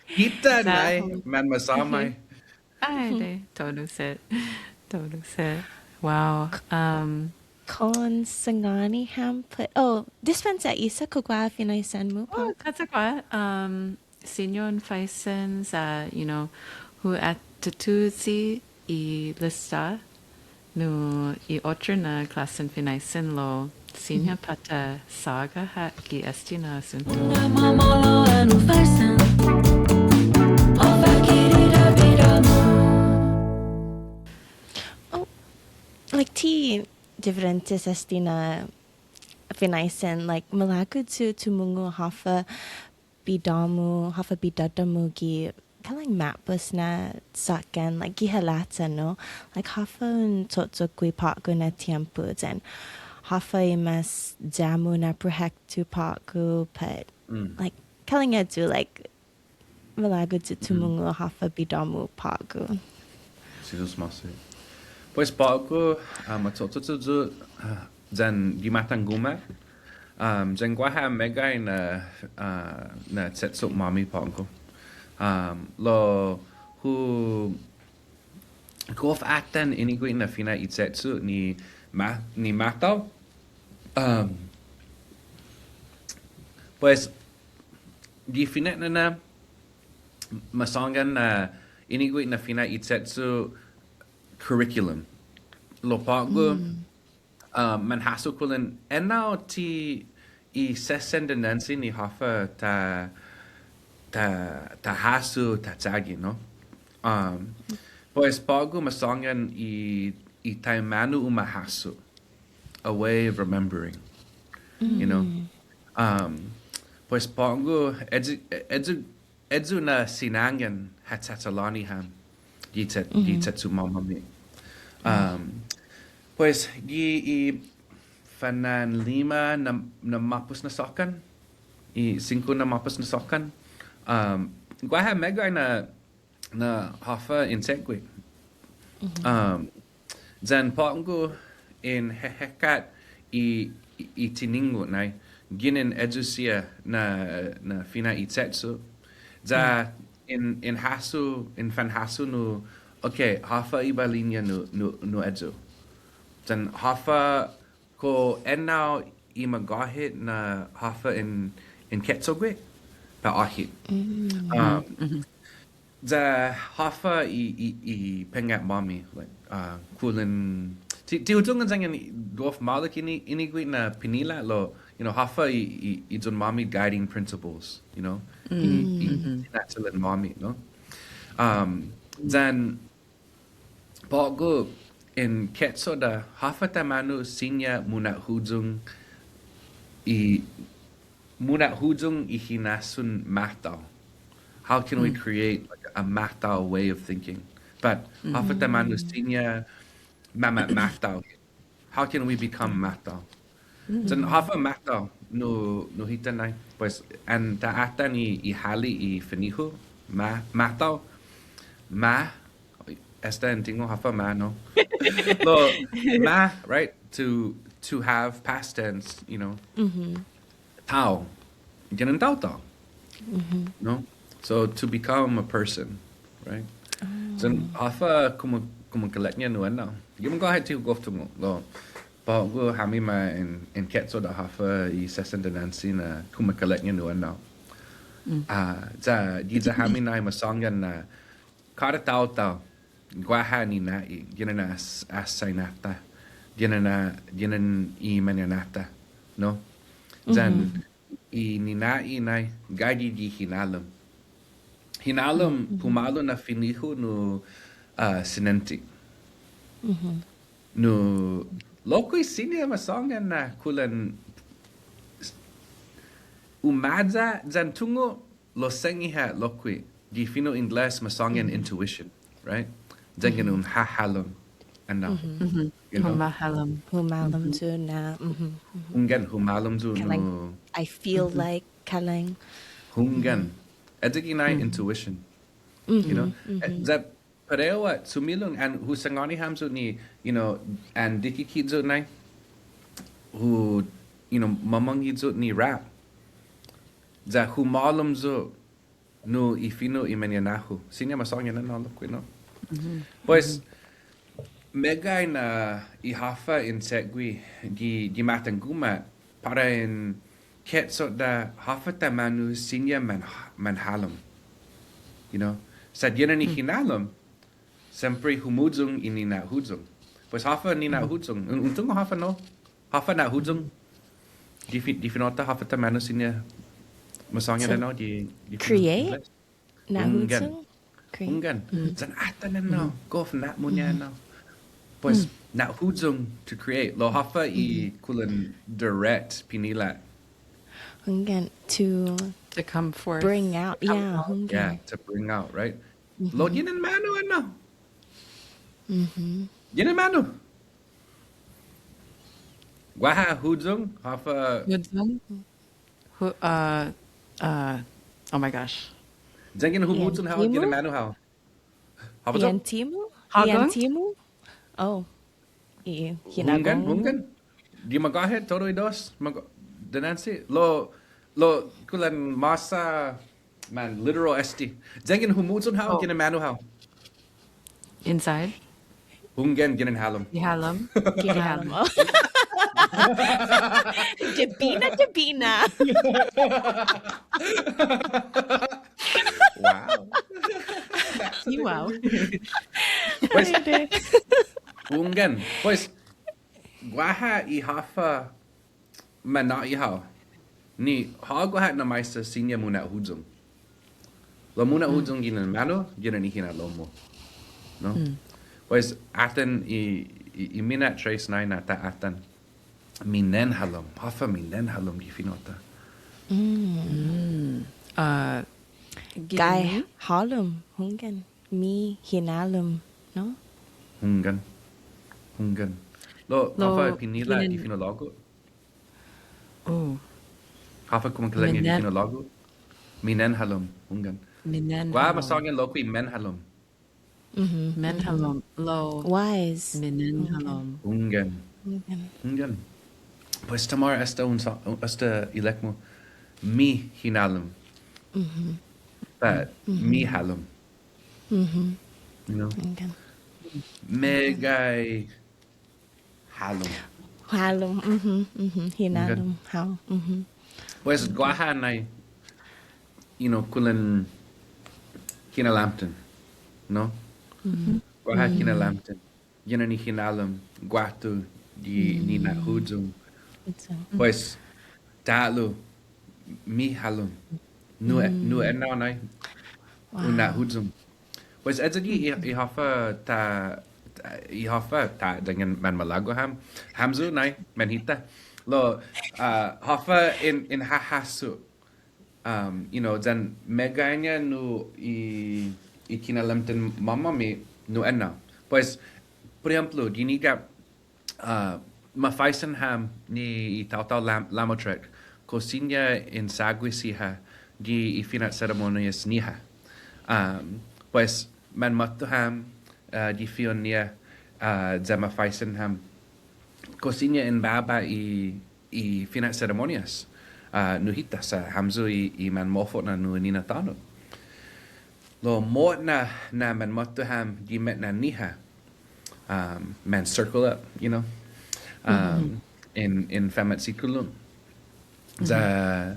Hita nai man masåmai. Ai adei, todu set. Todu set. Wow. Um, Kao sangåni ham put, oh, dispensa, Isa, kao guaha finaisen-mu på'go? Oh, kao guaha, um, siña un faisen, uh, you know, hu atutusi i lista nu i otro na klåsen finaisen lao siña para ta såga ha' gi este na asunto. Oh, like, ti diferentes este na finaisen, like, malago' yu' tumungo' håfa bidå-mu, håfa bidådå-mu gi kalang ma'pos na såkkan, like, gi halacha, no? Like, håfa un cho'cho'gue på'go na tiempo, yan håfa i mas ya-mu na prohektu på'go, but, like, kalang ayu, like, malago' yu' tumungo' håfa bidå-mu på'go. Si Yu'os ma'åse'. Pues på'go, ah, ma cho'cho'cho' yu', ah, yan gi Matångguma', um, yan guaha meggai na, ah, na che'cho'-måmi på'go. Um, lao hu gof atan ini gui' na fina' i che'cho' ni ma-, ni Matao. Um, pues, gi fine'nana, ma sångan na ini gui' na fina' i che'cho' curriculum. Lao på'go, um, manhasso kulan enao ti i sesen dinanche ni håfa ta, ta, ta hasso ta chagi, no? Um, pues på'go ma sångan i, i taimanu umahasso. A way of remembering, you know? Um, pues på'go, ayu, ayu, ayu na sinangan ha chachalåni ham gi che-, gi che'cho'-måmi. Um, pues gi i fana'an lima na, na ma'pos na såkkan, i singko na ma'pos na såkkan, um, guaha meggai na na håfa in che'gue. Um, yan på'go in hehekkat i, i, i tiningo' nai, ginen ayu siha na, na fina' i che'cho'. Ya in, in hasso, in fanhasso nu, okay, håfa i bali-ña nu, nu, nu ayu. Yan håfa kao enao i magåhet na håfa in, in ketsodda' gue', pat åhe'. Um, ya håfa i, i, i pengnga'-måmi, like, uh, kulan, ti, ti hu tungo' yanggen gof maolek ini, ini gui' na pinila' lao, you know, håfa i, i, i iyon-måmi guiding principles, you know, i, i, i natural-måmi, no? Um, yan på'go in ketsodda' håfa taimanu siña muna'huyong i, muna'huyong i hinasson Matao. How can we create, like, a matao way of thinking. But håfa taimanu siña ma-, ma-, matao. How can we become matao? Yan håfa matao nu, nu hita nai. Pues, an ta atan i, i hale' i fino'-hu, ma-, matao, ma-, esta en tingo' håfa ma, no? Lao, ma, right? To, to have past tense, you know? Tao. Ginen taotao. No? So, to become a person, right? Yan håfa kumu-, kumukolek-ña nu ennao. Gi magåhet ti hu gof tungo', lao, på'go hami ma en, en ketsot håfa i sesen dinanche na kumakolek-ña nu ennao. Ah, ya, giya hami nai masångan na kada taotao, guaha nina'i, ginen as-, asaina-ta, ginen a-, ginen i mañaina-ta, no? Yan i nina'i nai, gaige gi hinalom. Hinalom, pumalu na fino'-hu nu, ah, siniente. Nu, lokkue' siña masångan na kulan s-, umayat yan tungo' lao sen ha' lokkue', gi fino' Ingles masångan intuition, right? Yanggen un hahalom ennao. You know? Humahalom. Humahalom yu' na. Hunggan, humahalom yu' nu. Kalang, I feel like kalang. Hunggan. Ayugue' nai intuition. You know? Eh, that Parehu, ah, sumilong an hu sangåni hamyo ni, you know, an dikike' yu' nai, hu, you know, mamångge' yu' ni rap. Ya humålom yu' nu i fino' i mañaina-hu. Siña masångan ennao lokkue', no? Pues, meggai na i håfa in che'gue gi, gi matan guma', para in ketsot håfa taimanu siña man-, manhalom. You know? Sa' ginen i hinalom, siempre humuyong i nina'huyong. Pues håfa nina'huyong. Un, un tungo' håfa, no? Håfa na'huyong. Gi fi-, gi fino'-ta håfa taimanu siña masångan ennao gi, gi fino'-ta. Create? Na'huyong? Hunggan. Create. Hunggan. Yan atan ennao, gof na'mungnga ennao. Pues, na'huyong to create. Lao håfa i kulan direct pinila'. Hunggan, to come forth. To come out. Yeah, hunggan. Yeah, to bring out, right? Lao ginen manu ennao. Ginen manu. Guaha huyong, håfa. Huyong. Hu-, uh, uh, oh my gosh. Yanggen humuyong hao, ginen manu hao. Håfa yu'? Ian timu? Hågon? Ian timu? Oh. I, hunggan, hunggan. Gi magåhet todu i dos, mag-, dinanche, lao, lao kulan mås, ah, man, literal este. Yanggen humuyong hao, ginen manu hao. Inside? Hunggan, ginen halom. Gi halom. Gi halom. Debina, debina. Wow. Wow. Pues, hunggan. Pues, guaha i håfa mannå'i hao. Ni hågu ha' na maisa siña muna'huyong. Lao muna'huyong ginen manu, ginen i hinalom-mu. No? Pues, atan i, i, i mina' tres nai na ta atan. Minenhalom. Håfa minenhalom gi fino'-ta. Uh, gai halom, hunggan. Mi hinalom, no? Hunggan. Hunggan. Lao, lao, håfa pinila' gi fino' lågu? Oh. Håfa kumekeilek-ña gi fino' lågu? Minenhalom, hunggan. Minenhalom. Guaha masångan lokkue' menhalom. Menhalom. Lao. Wise. Minenhalom. Hunggan. Hunggan. Pues Tamar, esta un sa-, esta ilek-mu. Mi hinalom. But mi halom. You know? Meggai halom. Halom, hinalom, hao. Pues, guaha nai, you know, kulan kinalamten, no? Guaha kinalamten. Ginen i hinalom, guatu gi nina'huyong. Pues, ta'lo, mi halom. Nu, nu ennao nai. Un na'huyong. Pues, ayugue' i, i håfa ta, ta, i håfa ta, yanggen manmalago' ham, hamyo nai, manhita. Lao, ah, håfa in, in hahasso. Um, you know, yan meggaiña nu i, i kinalamten-måmi nu ennao. Pues, por ehemplo, guini ga', ah, mafaisen ham ni i taotao Lam-, Lamotrek, kao siña in sagui siha gi i fina' seremonias-ñiha. Um, pues, manmåtto ham, ah, gi fi'on-ñiha, ah, ya mafaisen ham kao siña in baba i, i fina' seremonias, ah, nu hita sa' hamyo i, i manmofo'na nu nina'tåno'. Lao mo'na na manmåtto ham gi me'nan-ñiha, um, man circle up, you know, um, in, in fanmatsikulan. Ya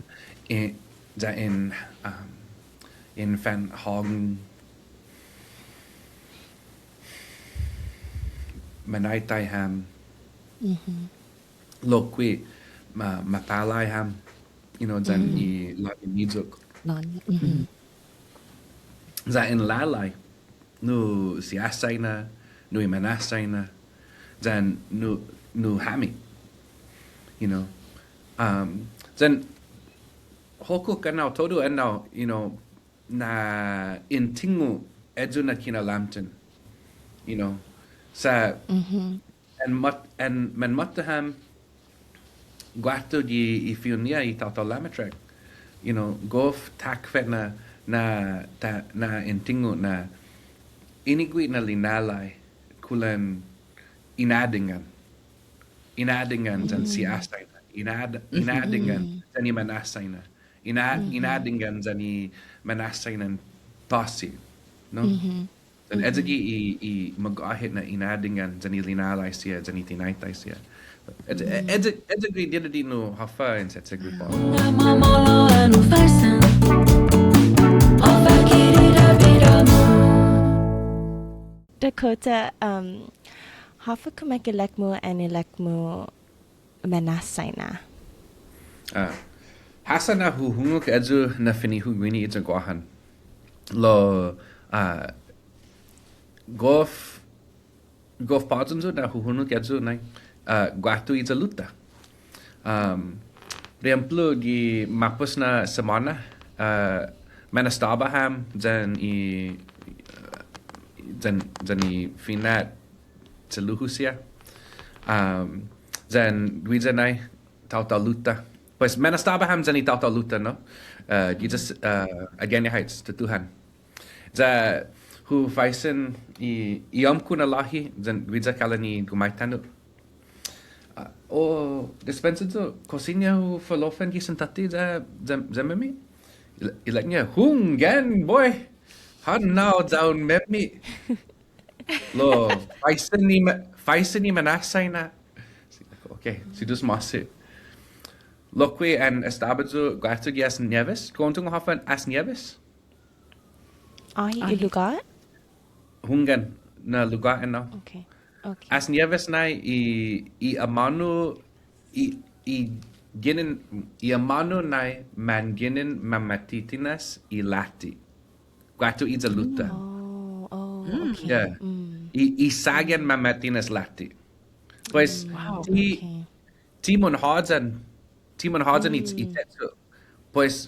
in, ya in, um, in fanhångu manaitai ham. Lokkue' ma, mapalai ham, you know, yan i låña niyok. Låña. Ya in lalai, nu si Asaina, nu i Man Asaina, yan nu, nu hami, you know. Um, yan hokkok ennao, todu ennao, you know, na in tingo' eyu na kinalamten, you know. Sa' an måt-, an manmåtto ham guatu gi i fi'on-ñiha i taotao Lamotrek, you know, gof takfe'na na, ta-, na in tingo' na ini gui' na lina'la' kulan inadingan. Inadingan yan si Asaina. Inad-, inadingan yan i Man Asaina. Ina-, inadingan yan i Man Asainan tåsi, no? Yan eyu gi i, i magåhet na inadingan yan i lina'la' siha yan i tinaitai siha. Eyu, eyu, eyu gi didide' nu håfa in che'che'gue på'go. Dakota, um, håfa kumeke'ilek-mu an ilek-mu Man Asaina. Ah. Hassan na hu hungok eyu na fino' guini iya Guåhan. Lao, ah, gof, gof påyon yu' na hu hungok eyu nai, ah, guatu iya Luta. Um, por ehemplo, gi ma'pos na semåna, ah, man estaba ham yan i, yan, yan i fina' che'lu-hu siha. Um, yan guiya nai, taotao Luta. Pues, man estaba ham yan i taotao Luta, no? Uh, guiya, uh, Agana Heights, tutuhon. Ya hu faisen i, i amko' na låhi, yan guiya kalan i gumaitanu. Uh, o, dispensa yu', kao siña hu falofan gi santåtte ya, ya, ya memme'? Ilek-, ilek-ña, hunggan, boy! Hånao ya un memme'. Lao, faisen i ma-, faisen i Man Asaina. Okay, si Yu'os ma'åse'. Lokkue' an estaba yu' guatu gi As Nieves. Kao un tungo' håfa As Nieves? Åhe', i lugåt? Hunggan, na lugåt ennao. Okay, okay. As Nieves nai i, i amånu, i, i ginen, i amånu nai manginen mamatitinas i latte. Guatu iya Luta. Oh, oh, okay. Yeah. I, i sagan mamatinas latte. Pues, ti, ti munhåyan, ti munhåyan i, i che'cho'. Pues,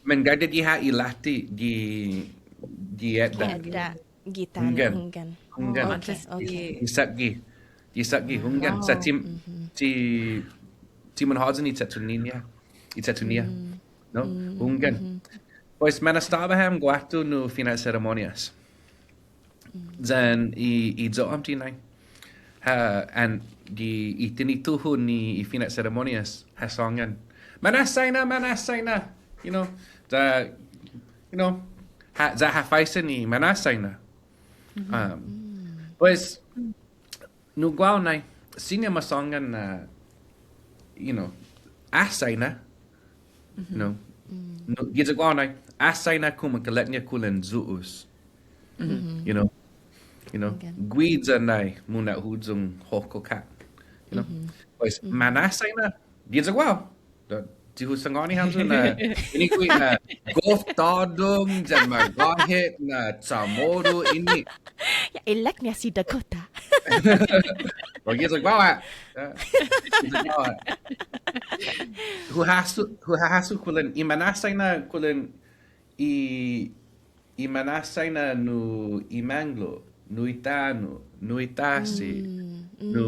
manggaige ha' i latte gi, gi edda'. Edda'. Gi tano', hunggan. Hunggan. Oh, okay, okay. Gi sakge. Gi sakge, hunggan. Sa' ti, ti, ti munhåyan i che'cho'-ñiha. I che'cho'-ñiha. No? Hunggan. Pues, man estaba ham guatu nu fina' seremonias. Yan i, i yo'åmti nai. Ha, an gi i tinituhon ni i fina' seremonias, ha sångan, "Man Asaina, Man Asaina." You know, ya, you know, ha, ya ha faisen i Man Asaina. Um, pues, nu guåhu nai, siña masångan na, you know, Asaina, no? No, giya guåhu nai, Asaina kumeke'ilek-ña kulan Yu'os. You know, you know, guiya nai muna'huyong hokkok ha'. You know, pues, Man Asaina, giya guåhu. Ti hu sangåni hamyo na ini gui' na gof tåddong yan magåhet na Chamoru ini. Ya, ilek-ña si Dakota. Well, giya guåhu ha'. Hu hasso, hu hasso kulan i Man Asaina kulan i i manasai na nu i manglo', nu i tano', nu i tasi, nu,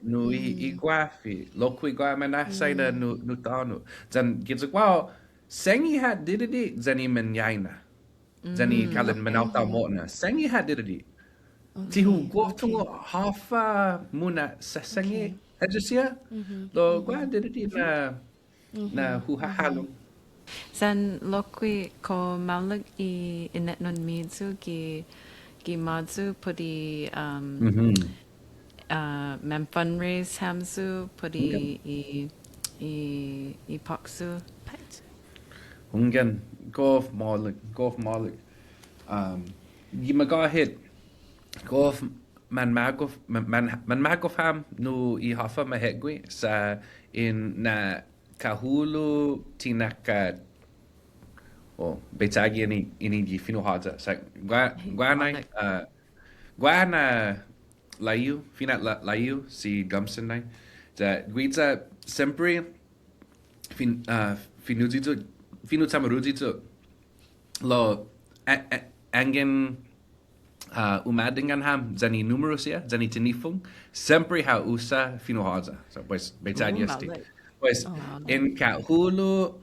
nu i, i guafi, lokkue' guaha manasai na nu, nu tåno'. Yan giya guåhu, sen i ha' didide' yan i mañaina. Yan i kalan manaotao mo'na. Sen i ha' didide'. Ti hu gof tungo' håfa muna'sesengi eyu siha. Lao guaha didide' na na hu hahalom. Yan lokkue' kao maolek i inetnon-miyu gi, gi måyu put i, um, uh, manfundraise hamyo put i, i, i, i påkyo. Hunggan, gof maolek, gof maolek. Um, gi magåhet, gof manmagof, man, man, manmagof ham nu i håfa ma hegue' sa' in na kahulo' ti naka, oh, bai chagi ini, ini gi fino' håya. Sa' guaha, guaha nai, uh, guaha na lahi-hu, fina'la-, lahi-hu, si Gumson nai. Sa' guiya siempre fin-, uh, fino' Yu'os, fino' Chamoru Yu'os. Lao, a-, a-, anggen uh, umadingan ham yan i numeru siha, yan i tinifong, siempre ha usa fino' håya. So, pues, bai chagi este. Pues, in kahulo'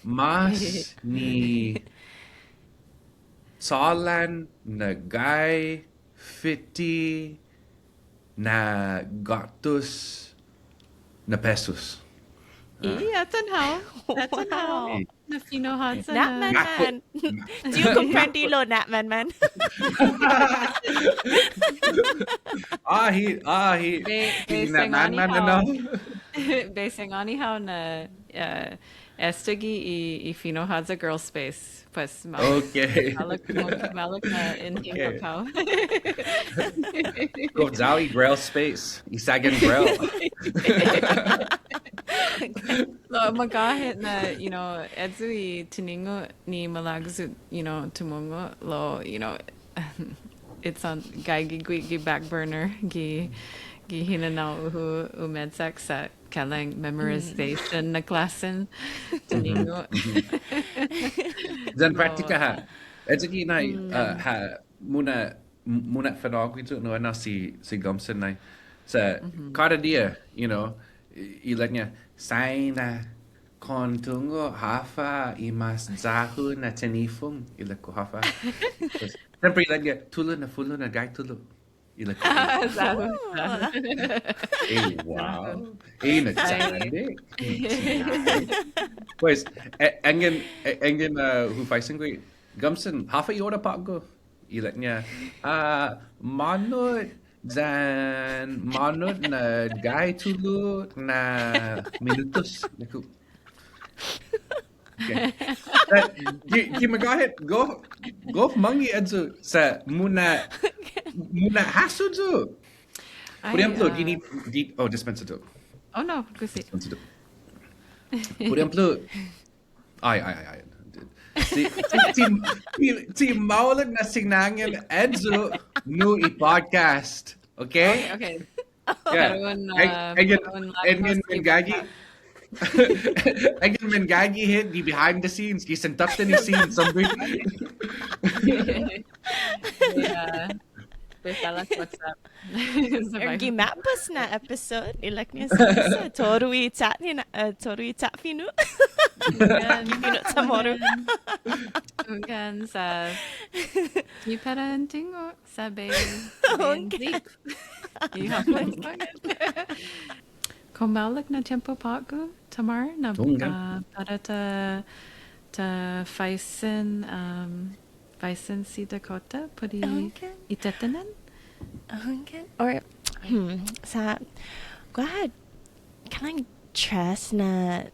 mas ni chålan na gai fiti na gåtus na pesos. I, atan hao. Atan hao. Na fino' håya na. Na'manman. Do you comprende lo na'manman? Ahe', ahe'. Bai, bai sangåni hao. Bai sangåni hao na, uh, estague' i, i fino' håya Girl Space. Pues, maolek, maolek na in hungok hao. Gof ya-hu i Grail Space, i Sagan Grail. Lao, magåhet na, you know, eyu i tiningo' ni malago' yu', you know, tumungo', lao, you know, it's on, gaige gui' gi back burner, gi, gi hinanao-hu umeyak sa' kalan memorization na klåsen tiningo'. Yan praktika ha'. Eyu gi nai, uh, ha, muna', muna' fa'nå'gue yu' nu ennao si, si Gumson nai. Sa' kada diha, you know, i, ilek-ña, "Saina, kao un tungo' håfa i mas ya-hu na tinifong?" Ilek-hu, "Håfa?" Siempre ilek-ña, "Tulu na fulu na gai tulu." Ilek-hu. Sa', sa'. Eh, wow. Eh, na chanek. Pues, a-, anggen, a-, anggen, uh, hu faisen gui', Gumson, håfa i ora på'go? Ilek-ña, ah, månot yan, månot na gai tulu na minutos. Ilek-hu, Okay. Sa', gi, gi magåhet, gof, gof månnge' eyu sa' muna', muna' hasso yu'. Por ehemplo, uh, gini, gi-, oh, dispensa yu'. Oh, no, gusi. Dispensa yu'. Por ehemplo, ai, ai, ai, ai. Ti, ti, ti, ti, ti maolek na sinangan eyu nu i podcast. Okay? Okay, okay. Yeah. Para un, uh, anggen, para un anggen menggaige. Anggen menggaige hit gi behind the scenes, gi sentåtte ni scenes, something. Yeah. Pues, tell us what's up. Gi ma'pos na episode, ilek-ña sa', todu i chatfino', uh, todu i chatfino'. Hunggan. Gi fino' Chamoru. Hunggan sa'. Gi para un tungo'. Sa' bai, bai. Kao maolek na tiempo på'go, Tamar, na, uh, para ta, ta faisen, um, faisen si Dakota put i tetehnan? Hunggan. Or, hmm, sa', guaha, kalan tres na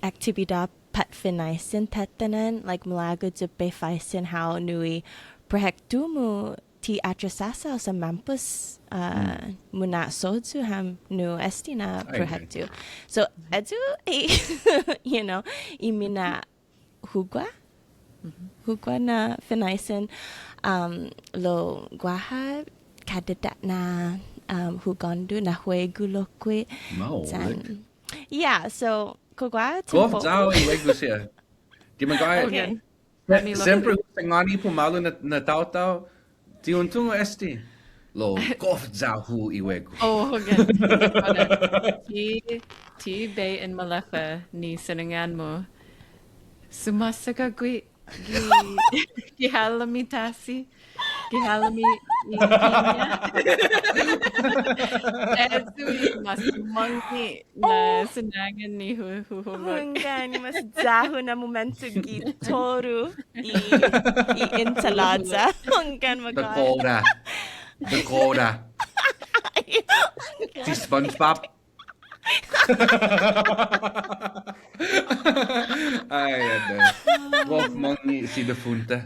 aktibidåt pat finaisen tetehnan, like, malago' yu' bai faisen hao nu i proyektu-mu ti atrasåsao sa' mampos, uh, muna'sohyo' ham nu este na proyektu. So, eyu, you know, i mina' hugua, hugua na finaisen, um, lao guaha kadada' na, um, hugåndo na huegu lokkue'. Maolek. Yan, yeah, so, kao guaha tiempo. Gof ya-hu i huegu siha. Gi magåhet. Okay. Se-, siempre hu sangåni pumalu na, na taotao, ti un tungo' este. Lao gof ya-hu i huegu. Oh, hunggan. Ti, ti bai in maleffa ni sinangån-mu. Sumåsaga gui' gi, gi halom i tasi. Gi halom i, i piña. Este i mas mångge' na sinangan ni hu, hu, hu, hunggan, i mas ya-hu na momento gi todu i, i ensalada. Hunggan, magåhet. Dakota. Dakota. Si SpongeBob. Ai, adai. Gof mångge' si difunta.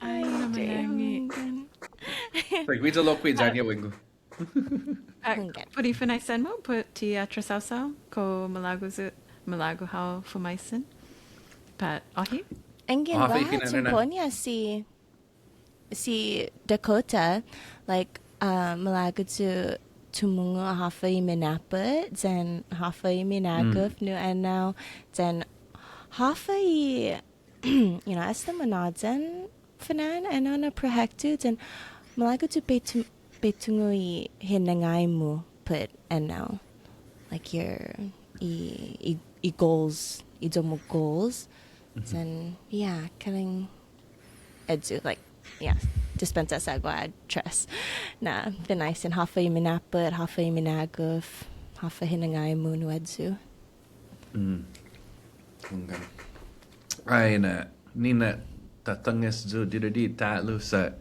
Ai, na manånge'. Pues, guiya lokkue' ya-ña huengu. Ah, put i finaisen-mu, put ti atrasåsao, kao malago' yu', malago' hao fumaisen. Pat, åhe'? Anggen guaha tiempo-ña si si Dakota, like, uh, malago' yu' tumungo' håfa i minappot, yan håfa i minagof nu enao, yan håfa i, you know, esta munhåyan fana'an enao na proyektu, yan malago' yu' bai tu-, bai tungo' i hinangai-mu put enao. Like your, i, i, i goals, i iyo-mu goals. Yan, yeah, kalang eyu, like, yeah, dispensa sa' guaha tres. Na finaisen håfa i minappot, håfa i minagof, håfa hinangai-mu nu eyu. Mm. Hunggan. Ai na, ni na tatanges yu' didide' ta'lo sa',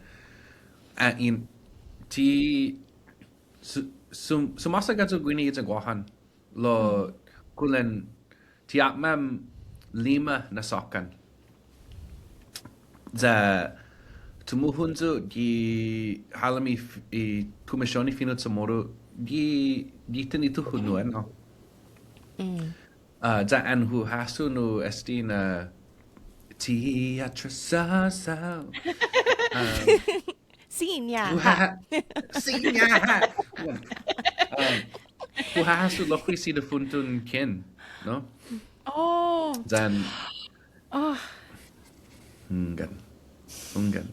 ah, in, ti, su-, sum-, sumåsaga yu' guini giya Guåhan. Lao kulan ti åpmam lima na såkkan. Ya tumutuhon yu' gi halom i f-, i Kumision i Fino' CHamoru gi, gi tinituhon nu enao. Ah, ya an hu hasso nu este na ti atrasåsao. Um, Siña ha'. Siña ha'. Um, hu hasso lokkue' si difunton Ken, no? Oh. Yan. Oh. Hunggan. Hunggan.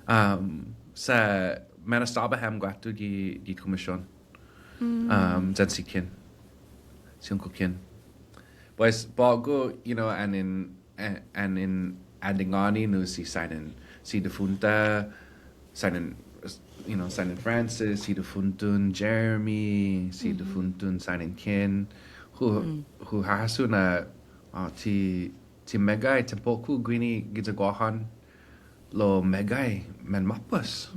Um, sa' manestaba ham guatu gi, gi kumision. Um, yan si Ken. Si Uncle Ken. Pues, på'go, you know, an in a-, an in adingani nu si Sainen, si difunta, Sainen, you know, Sainen Francis, si difunton Jeremy, si difunton Sainen Ken, hu, hu hasso na, uh, ti, ti meggai tiempo-ku guini giya Guåhan, lao meggai manmåpos.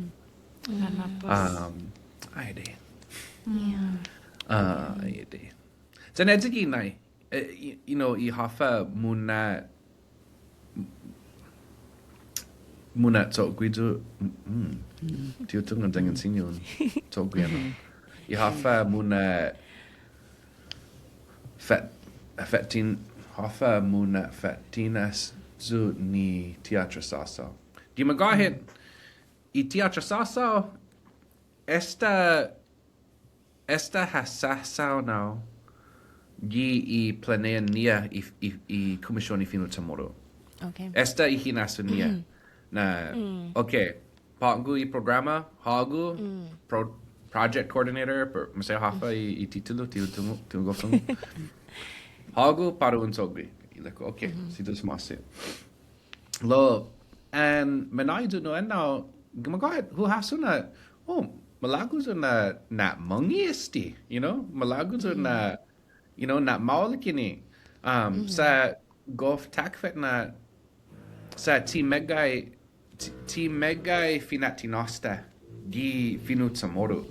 Manmåpos. Um, ai adai. Yeah. Uh, ai adai. Yan eyi gi nai, eh, y-, you know, i håfa muna', muna' cho'gue yu', mm, mm. Ti hu tungo' yanggen siña un cho'gue, no? I håfa muna' fat-, fatin-, håfa muna' fa'tinas yu' ni ti atrasåsao. Gi magåhet, i ti atrasåsao, esta Esta ha sasånao gi i planeha-ña i, i, i Kumision i Fino' CHamoru. Okay. Esta i hinasso-ña. Na, okay, på'go i programa, hågu, pro-, project coordinator, per, maseha håfa i, i titulu, ti hu tungo', ti hu gof tungo'. Hågu, para un cho'gue. Ilek-hu, okay, si Yu'os ma'åse'. Lao, an manå'i yu' nu enao, gi magåhet, hu hasso na, oh, malago' yu' na, na mångge' este, you know? Malago' yu' na, you know, na maolek guini. Um, sa' gof takfet na, sa' ti meggai, ti, ti meggai fina'tinas-ta gi fino' CHamoru.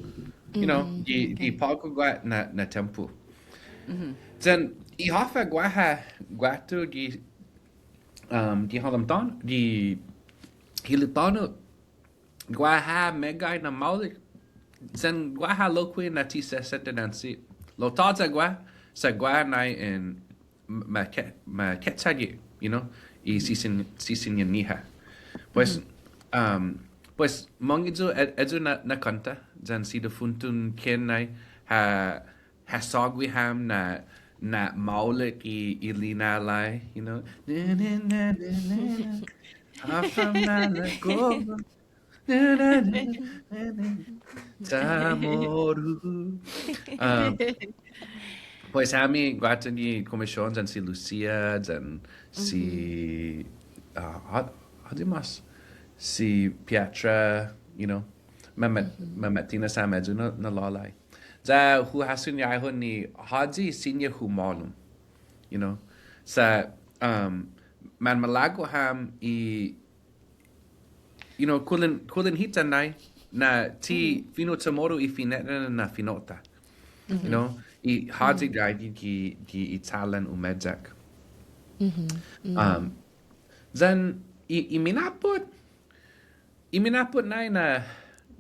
You know, gi, gi på'go guaha na, na tiempo. Then, i håfa guaha guatu gi um, gi halom tåno', gi hilo' tåno', guaha meggai na maolek, sen guaha lokkue' na ti sesente nanche. Lao tåya' guaha, sa' guaha nai in ma ke-, ma kechagi, you know, i sisen-, siseñan-ñiha. Pues, um, pues, mångge' yu' e-, eyu na, na kånta, yan si difunton Ken nai, ha, ha sågue ham na, na maolek i, i lina'la', you know. Na, na, na, na, na, na. Håfa malago'. Na, na, na, na, na. CHamoru. Um, pues hami guatu gi komisionåt yan si Lucia, yan si, uh, hå-, håyi mås? Si Pietra, you know. Mamat-, mamatinas ham ayu na, na lålai. Ya hu hasso ñaiho ni håyi siña humålom. You know? Sa', um, manmalago' ham i, you know, kulan, kulan hita nai, na ti fino' CHamoru i fine'nana na fino'-ta. You know? I håyi gaige gi, gi i chalan umeyak. Um, yan i, i minappot, i minappot nai na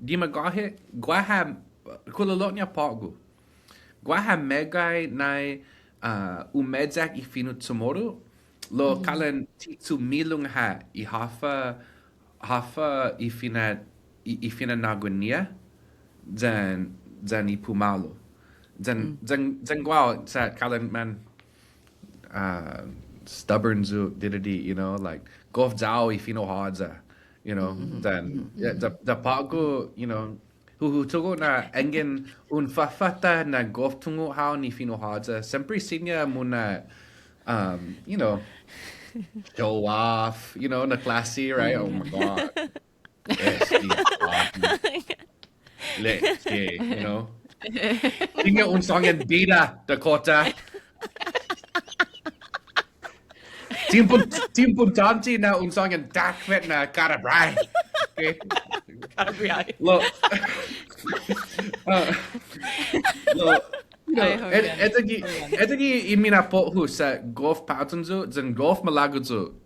gi magåhet, guaha, kololo'ña på'go. Guaha meggai nai, uh, umeyak i fino' CHamoru, lao kalan ti chumilong ha' i håfa, håfa i fina-, i, i fina'nå'gue-ña, yan, yan i pumalu. Yan, yan, yan guåhu sa' kalan man, uh, stubborn yu' didide', you know, like, gof ya-hu i fino' håya, you know, then, ya, ya, ya på'go, you know, hu, hu tungo' na yanggen un fåfatta na gof tungo' hao ni fino' håya, siempre siña muna', um, you know, show off, you know, na classy, right? Oh my God. Este, leche, you know? Siña un sångan bida, Dakota. Ti impo-, ti impottånte na un sångan takhfet na kada biahi. Okay? Kada biahi. Lao, uh, lao, you know, ai, ed-, hunggan, esta gi, hunggan, esta gi i minappot-hu sa' gof påyon yu', yan gof malago' yu'.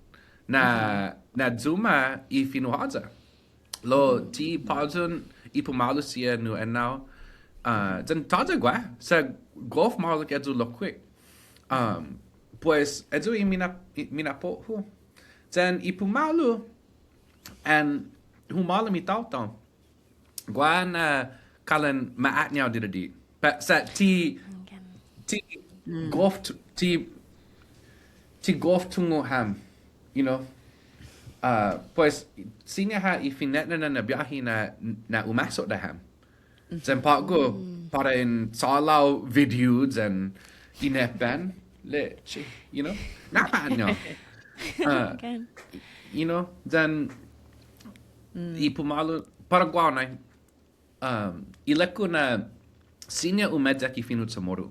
Na, na yumåha i fino' håya. Lao ti påyon i pumalu siha nu ennao, uh, yan tåya' guaha, sa' gof maolek ayu lokkue'. Um, pues, ayu i mina-, i minappot-hu. Yan i pumalu, an humålom i taotao. Guaha na kalan ma'å'ñao didide'. Pat sa' ti, ti gof tu-, ti, ti gof tungo' ham, you know. Uh, pues, siña ha' i fine'nana na biahi na, na umasodda' ham. Yan på'go, para in chålan video yan inepan, leche, you know, na på'ñao. Uh, you know, yan i pumalu, para guåhu nai, um, ilek-hu na siña umeyak i fino' CHamoru.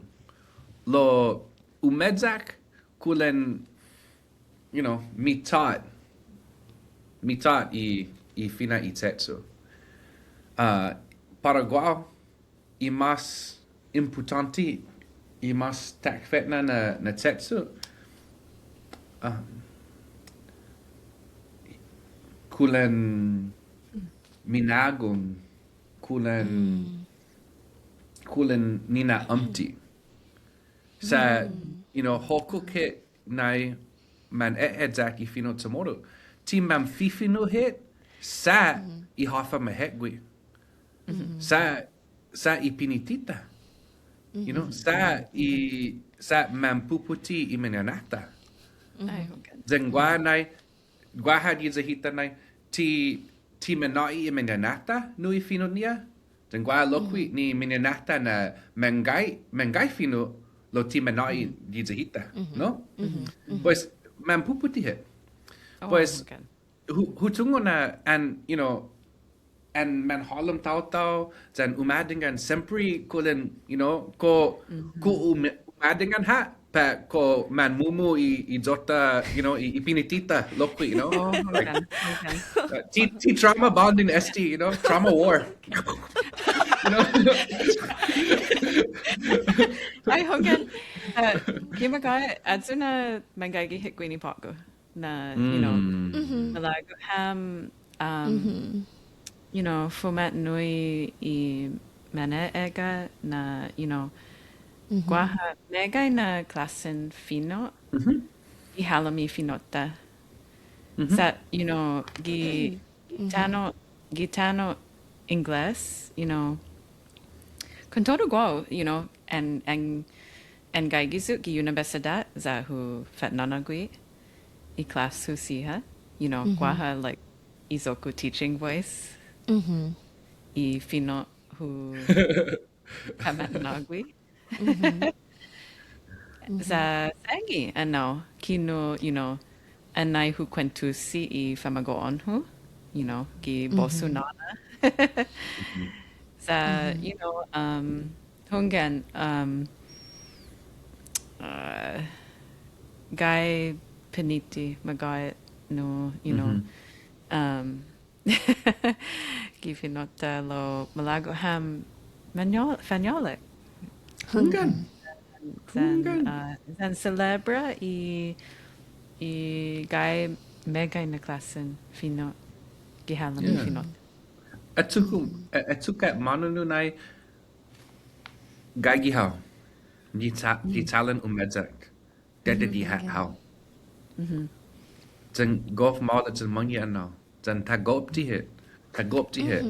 Lao umeyak kulan, you know, mitåt, mitåt i, i fina' i che'cho'. Uh, para guåhu, i mas impottånte, i mas takhfetña na, na che'cho', um, kulan minagong, kulan, kulan nina'amte. Sa', you know, hokkok hit nai mane'eyak i fino' CHamoru. Ti manfifino' hit sa' i håfa mahetgue. Sa', sa' i piniti-ta. You know, sa' i, sa' manpuputi i mañaina-ta. Ai, hunggan. Yan guaha nai, guaha giya hita nai, ti, ti mana'i i mañaina-ta nu i fino'-ña, yan guaha lokkue' ni mañaina-ta na manggai, manggai fino' lao ti mana'i giya hita, no? Pues, manpuputi hit. Pues, hu, hu tungo' na an, you know, an manhålom taotao, yan umadingan siempre kulan, you know, kao, kao um-, umadingan ha', pat kao manmumu i, i iyo-ta, you know, i, i piniti-ta lokkue', you know? Like, uh, ti, ti trauma bonding este, you know, trauma war. You know? Ai, hunggan. Uh, gi magåhet, ayu na manggaige hit guini på'go. Na, you know, malago' ham, um, you know, fuma'nu'i i mane'egga' na, you know, guaha meggai na klåsen fino' i halom i fino'-ta. Sa', you know, gi tano', gi tano' Ingles, you know, kontodu guåhu, you know, an, an Anggen gi yu' gi unibetsidåt ya hu fa'nå'na'gue i klas-hu siha, you know, guaha, like, i iyo-ku teaching voice. I fino' hu ka'ma'nå'gue. Sa' sahnge, ennao, kinu, you know, annai hu kuentusi i famagu'on-hu, you know, gi bos-hu nåna. Sa', you know, um, hunggan, um, uh, gai piniti magåhet nu, you know, um, gi fino'-ta lao malago' ham mañå-, fañålek. Hunggan. Yan, uh, yan selebra i, i gai meggai na klåsen fino' gi halom i fino'. Achokka', a-, achokka' månu nu nai gaige hao. Gi cha-, gi chalan umeyak. Didide' ha' hao. Yan gof maolek yan månnge' ennao. Yan ta gof ti hit. Ta gof ti hit.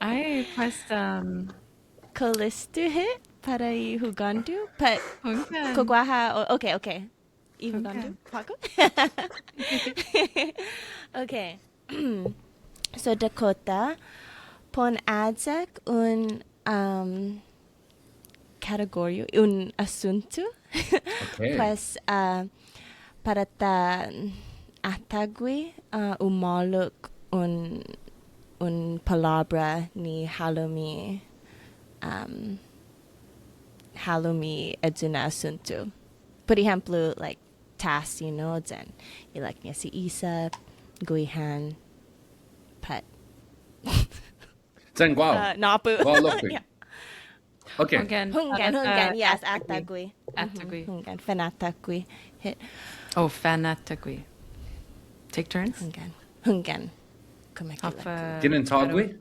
Ai, pues, um, kao listo hit para i hugåndo? Pat kao guaha, o-, okay, okay. I hugåndo? På'go? Okay. So, Dakota, para un ayek un, um, kategoriu, un asuntu. Okay. Pues, uh, para ta atågue, uh, umålok un, un palåbra ni hålom i, um, hålom i ayu na asuntu. Por ehemplo, like, tasi, no, yan ilek-ña si Isa, guihan, pat. Yan guåhu. Uh, nåpu. Guåhu lokkue'. Yeah. Okay. Hunggan. Hunggan, hunggan, yes, atågue. Atågue. Hunggan, fanatågue. Hit. Oh, fanatågue. Take turns? Hunggan. Hunggan. Kumeke'ilek-ku. Håfa. Ginen tågue?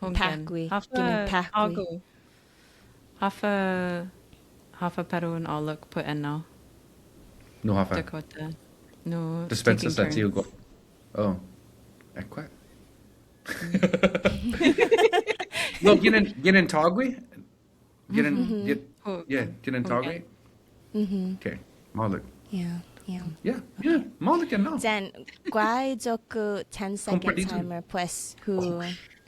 Hunggan. Tågue. Håfa, ginen tågue. Hågu. Håfa, håfa para un ålok put ennao. Nu håfa. Dakota. Nu dispensa taking turns. Sa' ti hu gof. Oh. Ekua'. No, ginen, ginen tågue? Ginen, yeah, ginen tågue? Okay, maolek. Yeah, yeah. Yeah, yeah, maolek ennao. Yan, guaha iyo-ku ten seconds timer, pues, hu,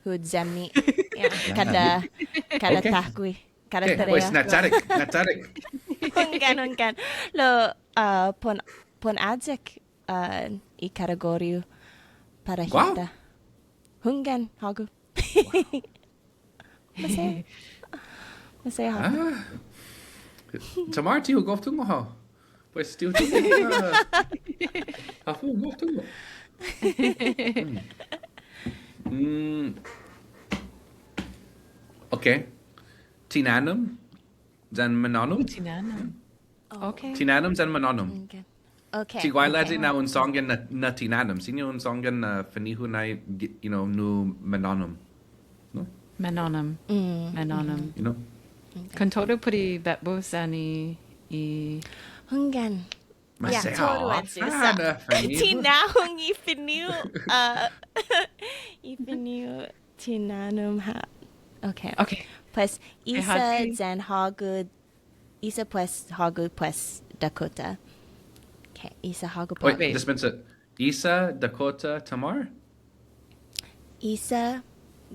hu yemme'. Yeah, kada, kada tågue, kada tarea. Okay, pues, na'chaddek, na'chaddek. Hunggan, hunggan. Lao, uh, para un, para un ayek, uh, i kategoriu para hita. Hunggan, hågu. Maseha. Maseha. Ah. Ti Marti, hu gof tungo' hao. Pues ti hu tungo'. Ah. Håfa hu gof tungo'. Mm. Mm. Okay. Tinanom yan mananom. Tinanom. Okay. Tinanom yan mananom. Okay. Okay. Ti guailåyi na un sånggan na, na tinanom. Siña un sånggan na fino' nai, you know, nu mananom. No? Mananom. Mm. Mananom. You know? Okay. Kontodu put i bebos yan i, i... Hunggan. Maseha. Todu ayu sa'. Ti nahong i fino', uh, i fino' tinanom ha'. Okay. Okay. Pues, Isa yan hågu Isa pues, hågu pues, Dakota. Okay, Isa, hågu, på'go. Wait, dispensa. Isa, Dakota, Tamar? Isa,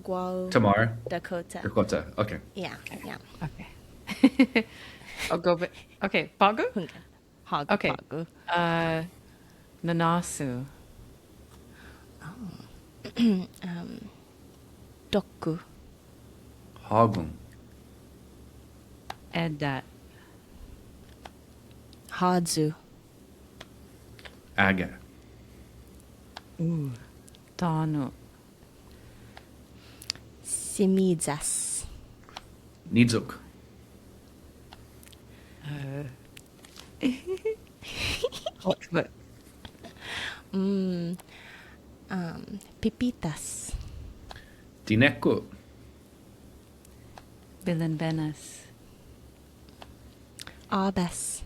guåhu, Tamar, Dakota. Dakota, okay. Yeah, yeah. Okay. I'll go ba-, okay, på'go? Hunggan. Hågu, okay. På'go. Uh, nanåsu. Oh. Um, dokko'. Hågon. Edda'. Håyu. Aga. Ooh. Tåno'. Semiyas. Niyok. Uh, what, what? Mm, um, pipitas. Dinekko'. Bilinbenas. Åbas.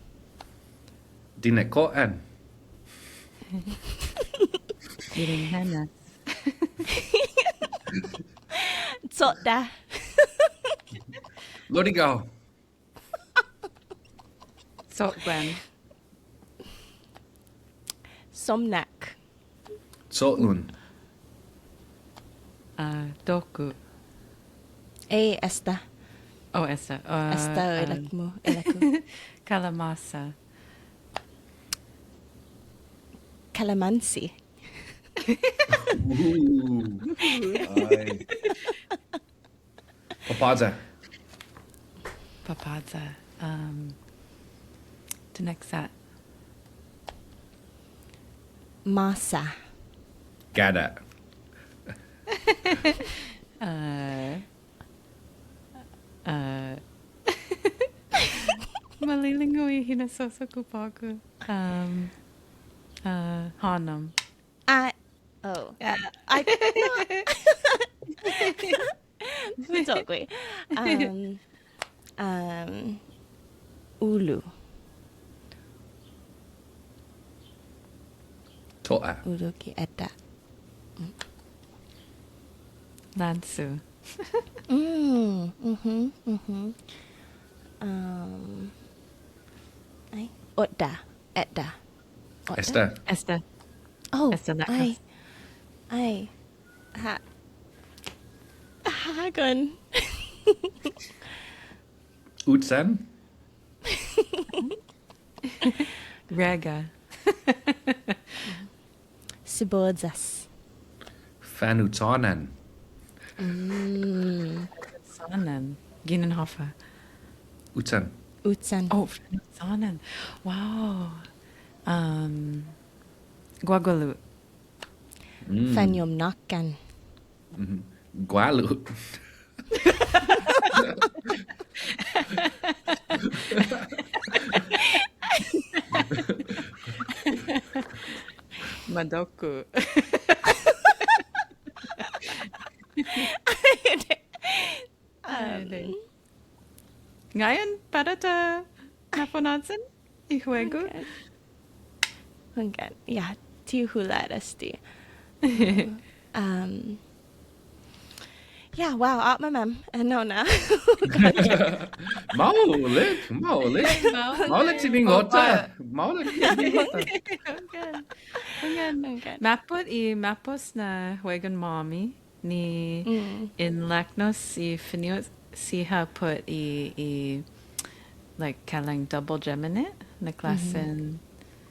Dinekko'an. Bilinbenas. Todda'. Lodigao. Cho'guen. Somnak. Cho'lun. Ah, doku. Eh, esta. Oh, esta. Ah, esta, ah, ilek-mu, ilek-hu. Kalamasa. Kalamansi. Ooh. Ai. Papaya. Papaya. Um, the next set. Måsa. Gada. Uh, uh, malilingu i hinasso-ku på'go. Um, uh, hånom. I, oh. Uh, I, no. Hu cho'gue. Um, um, ulu. To'a. Ulu ki eta. Lansu. Mm, mhm, mhm. Um, ai, otta, etta. Otta? Esta. Esta. Oh, esta na ai. Ai. Ha. Hågon. Uchan. Rega. Sibuyas. Fanuchånan. Mm. Fanuchånan. Ginen håfa? Uchan. Uchan. Oh, fanuchånan. Wow. Um, guagualu. Mm. Fañomnåkan. Mhm. Gualu. Madoku. Um, ngai'an para ta na'funhåtsan i huegu. Hunggan. Hunggan. Yeah, ti hu hula' este. Um, yeah, wow, åpmam. Uh, no, no. Maolek, maolek. Maolek. Maolek si bingo-ta. Maolek si bingo-ta. Hunggan. Hunggan, hunggan. Mappot i, mappot na huegon-måmi. Ni, mm, in ilek-ños i fino' siha put i, i, like, kalang double geminate, na klåsen,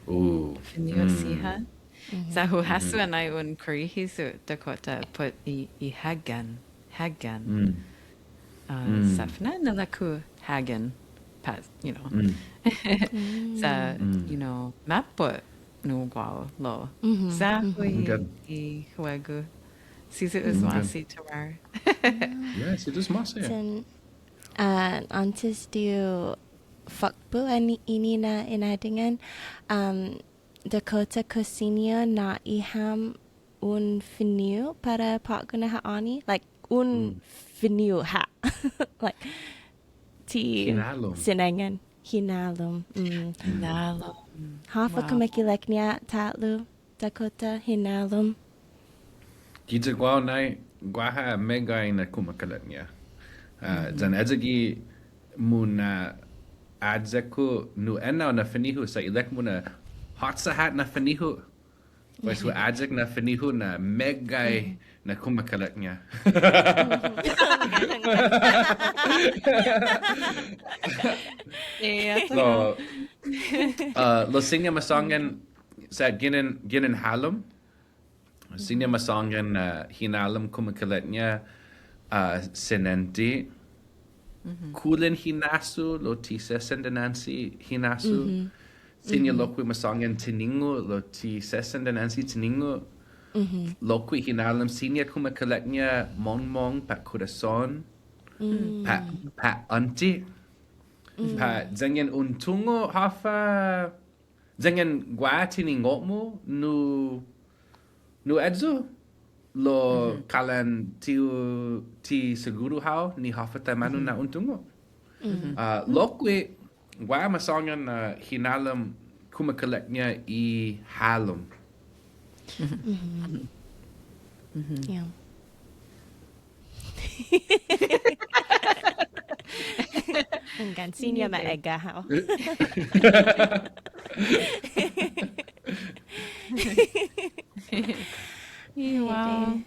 mhm, fino' siha. Mhm. Sa' hu hasso, mhm, anai un korihi yu' Dakota put i, i hågan, hågan. Mm. Uh, mm, sa' fana'an ilek-hu hågan, pat, you know. Mm. Sa', mm, you know, mappot nu guåhu lao. Mhm, sa' mhm. Hui, hunggan, i huegu. Si Yu'os, mm, ma'åse' todu. Yeah, si Yu'os ma'åse'. Then, uh, åntes di u fakpo' i, i nina inadingan, um, Dakota, kao siña nå'i ham un fino' para på'go na ha'åni, like, un, mm, fino' ha'. Like, ti hinalom. Sinangan. Hinalom. Mm. Hinalom. Håfa, wow, kumekeilek-ña ta'lo, Dakota, hinalom? Giya guåhu nai, guaha meggai na kumekeilek-ña. Ah, mm, yan eyi gi muna' ayek-hu nu ennao na fino'-hu sa' ilek-mu na håtsa ha' na fino'-hu. Pues hu ayek na fino'-hu na meggai na kumekeilek-ña. Lao, uh, lao siña masångan sa' ginen, ginen hålom. Siña masångan na hinalom kumekeilek-ña, uh, siniente. Kulan hinasso, lao ti sesen dinanche hinasso. Siña lokkue' masångan tiningo', lao ti sesen dinanche tiningo'. Lokkue' hinalom siña kumekeilek-ña mongmong pat korason. Pat, pat ånte. Pat yanggen un tungo' håfa, yanggen guaha tiningo'-mu nu nu eyu, lao kalan ti u, ti seguru hao ni håfa taimanu na un tungo'. Ah, lokkue', guaha masångan na hinalom kumekeilek-ña i hålom. Yeah. Hunggan, siña ma egga' hao. Wow.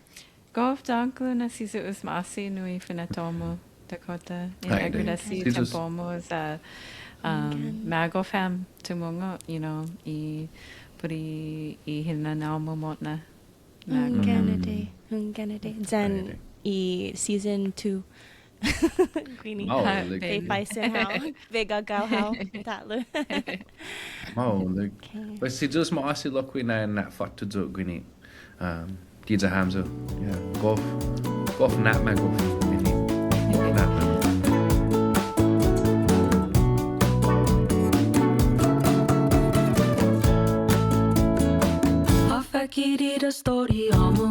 Gof dångkolo na si Yu'os ma'åse' nu i finatto-mu, Dakota. In agradesi i tiempo-mu sa', um, magof ham tumungo', you know, i put i hinanao-mu mo'na. Hunggan adai, hunggan adai. Yan i season two. Guini. Oh, bai faisen hao, bai gagao hao ta'lo. Oh, like, pues si Yu'os ma'åse' lokkue' na na'fåtto yu' guini. Um, giya hamyo. Yeah, gof, gof na'magof guini. Na'magof. Håfa ki i estoriå-mu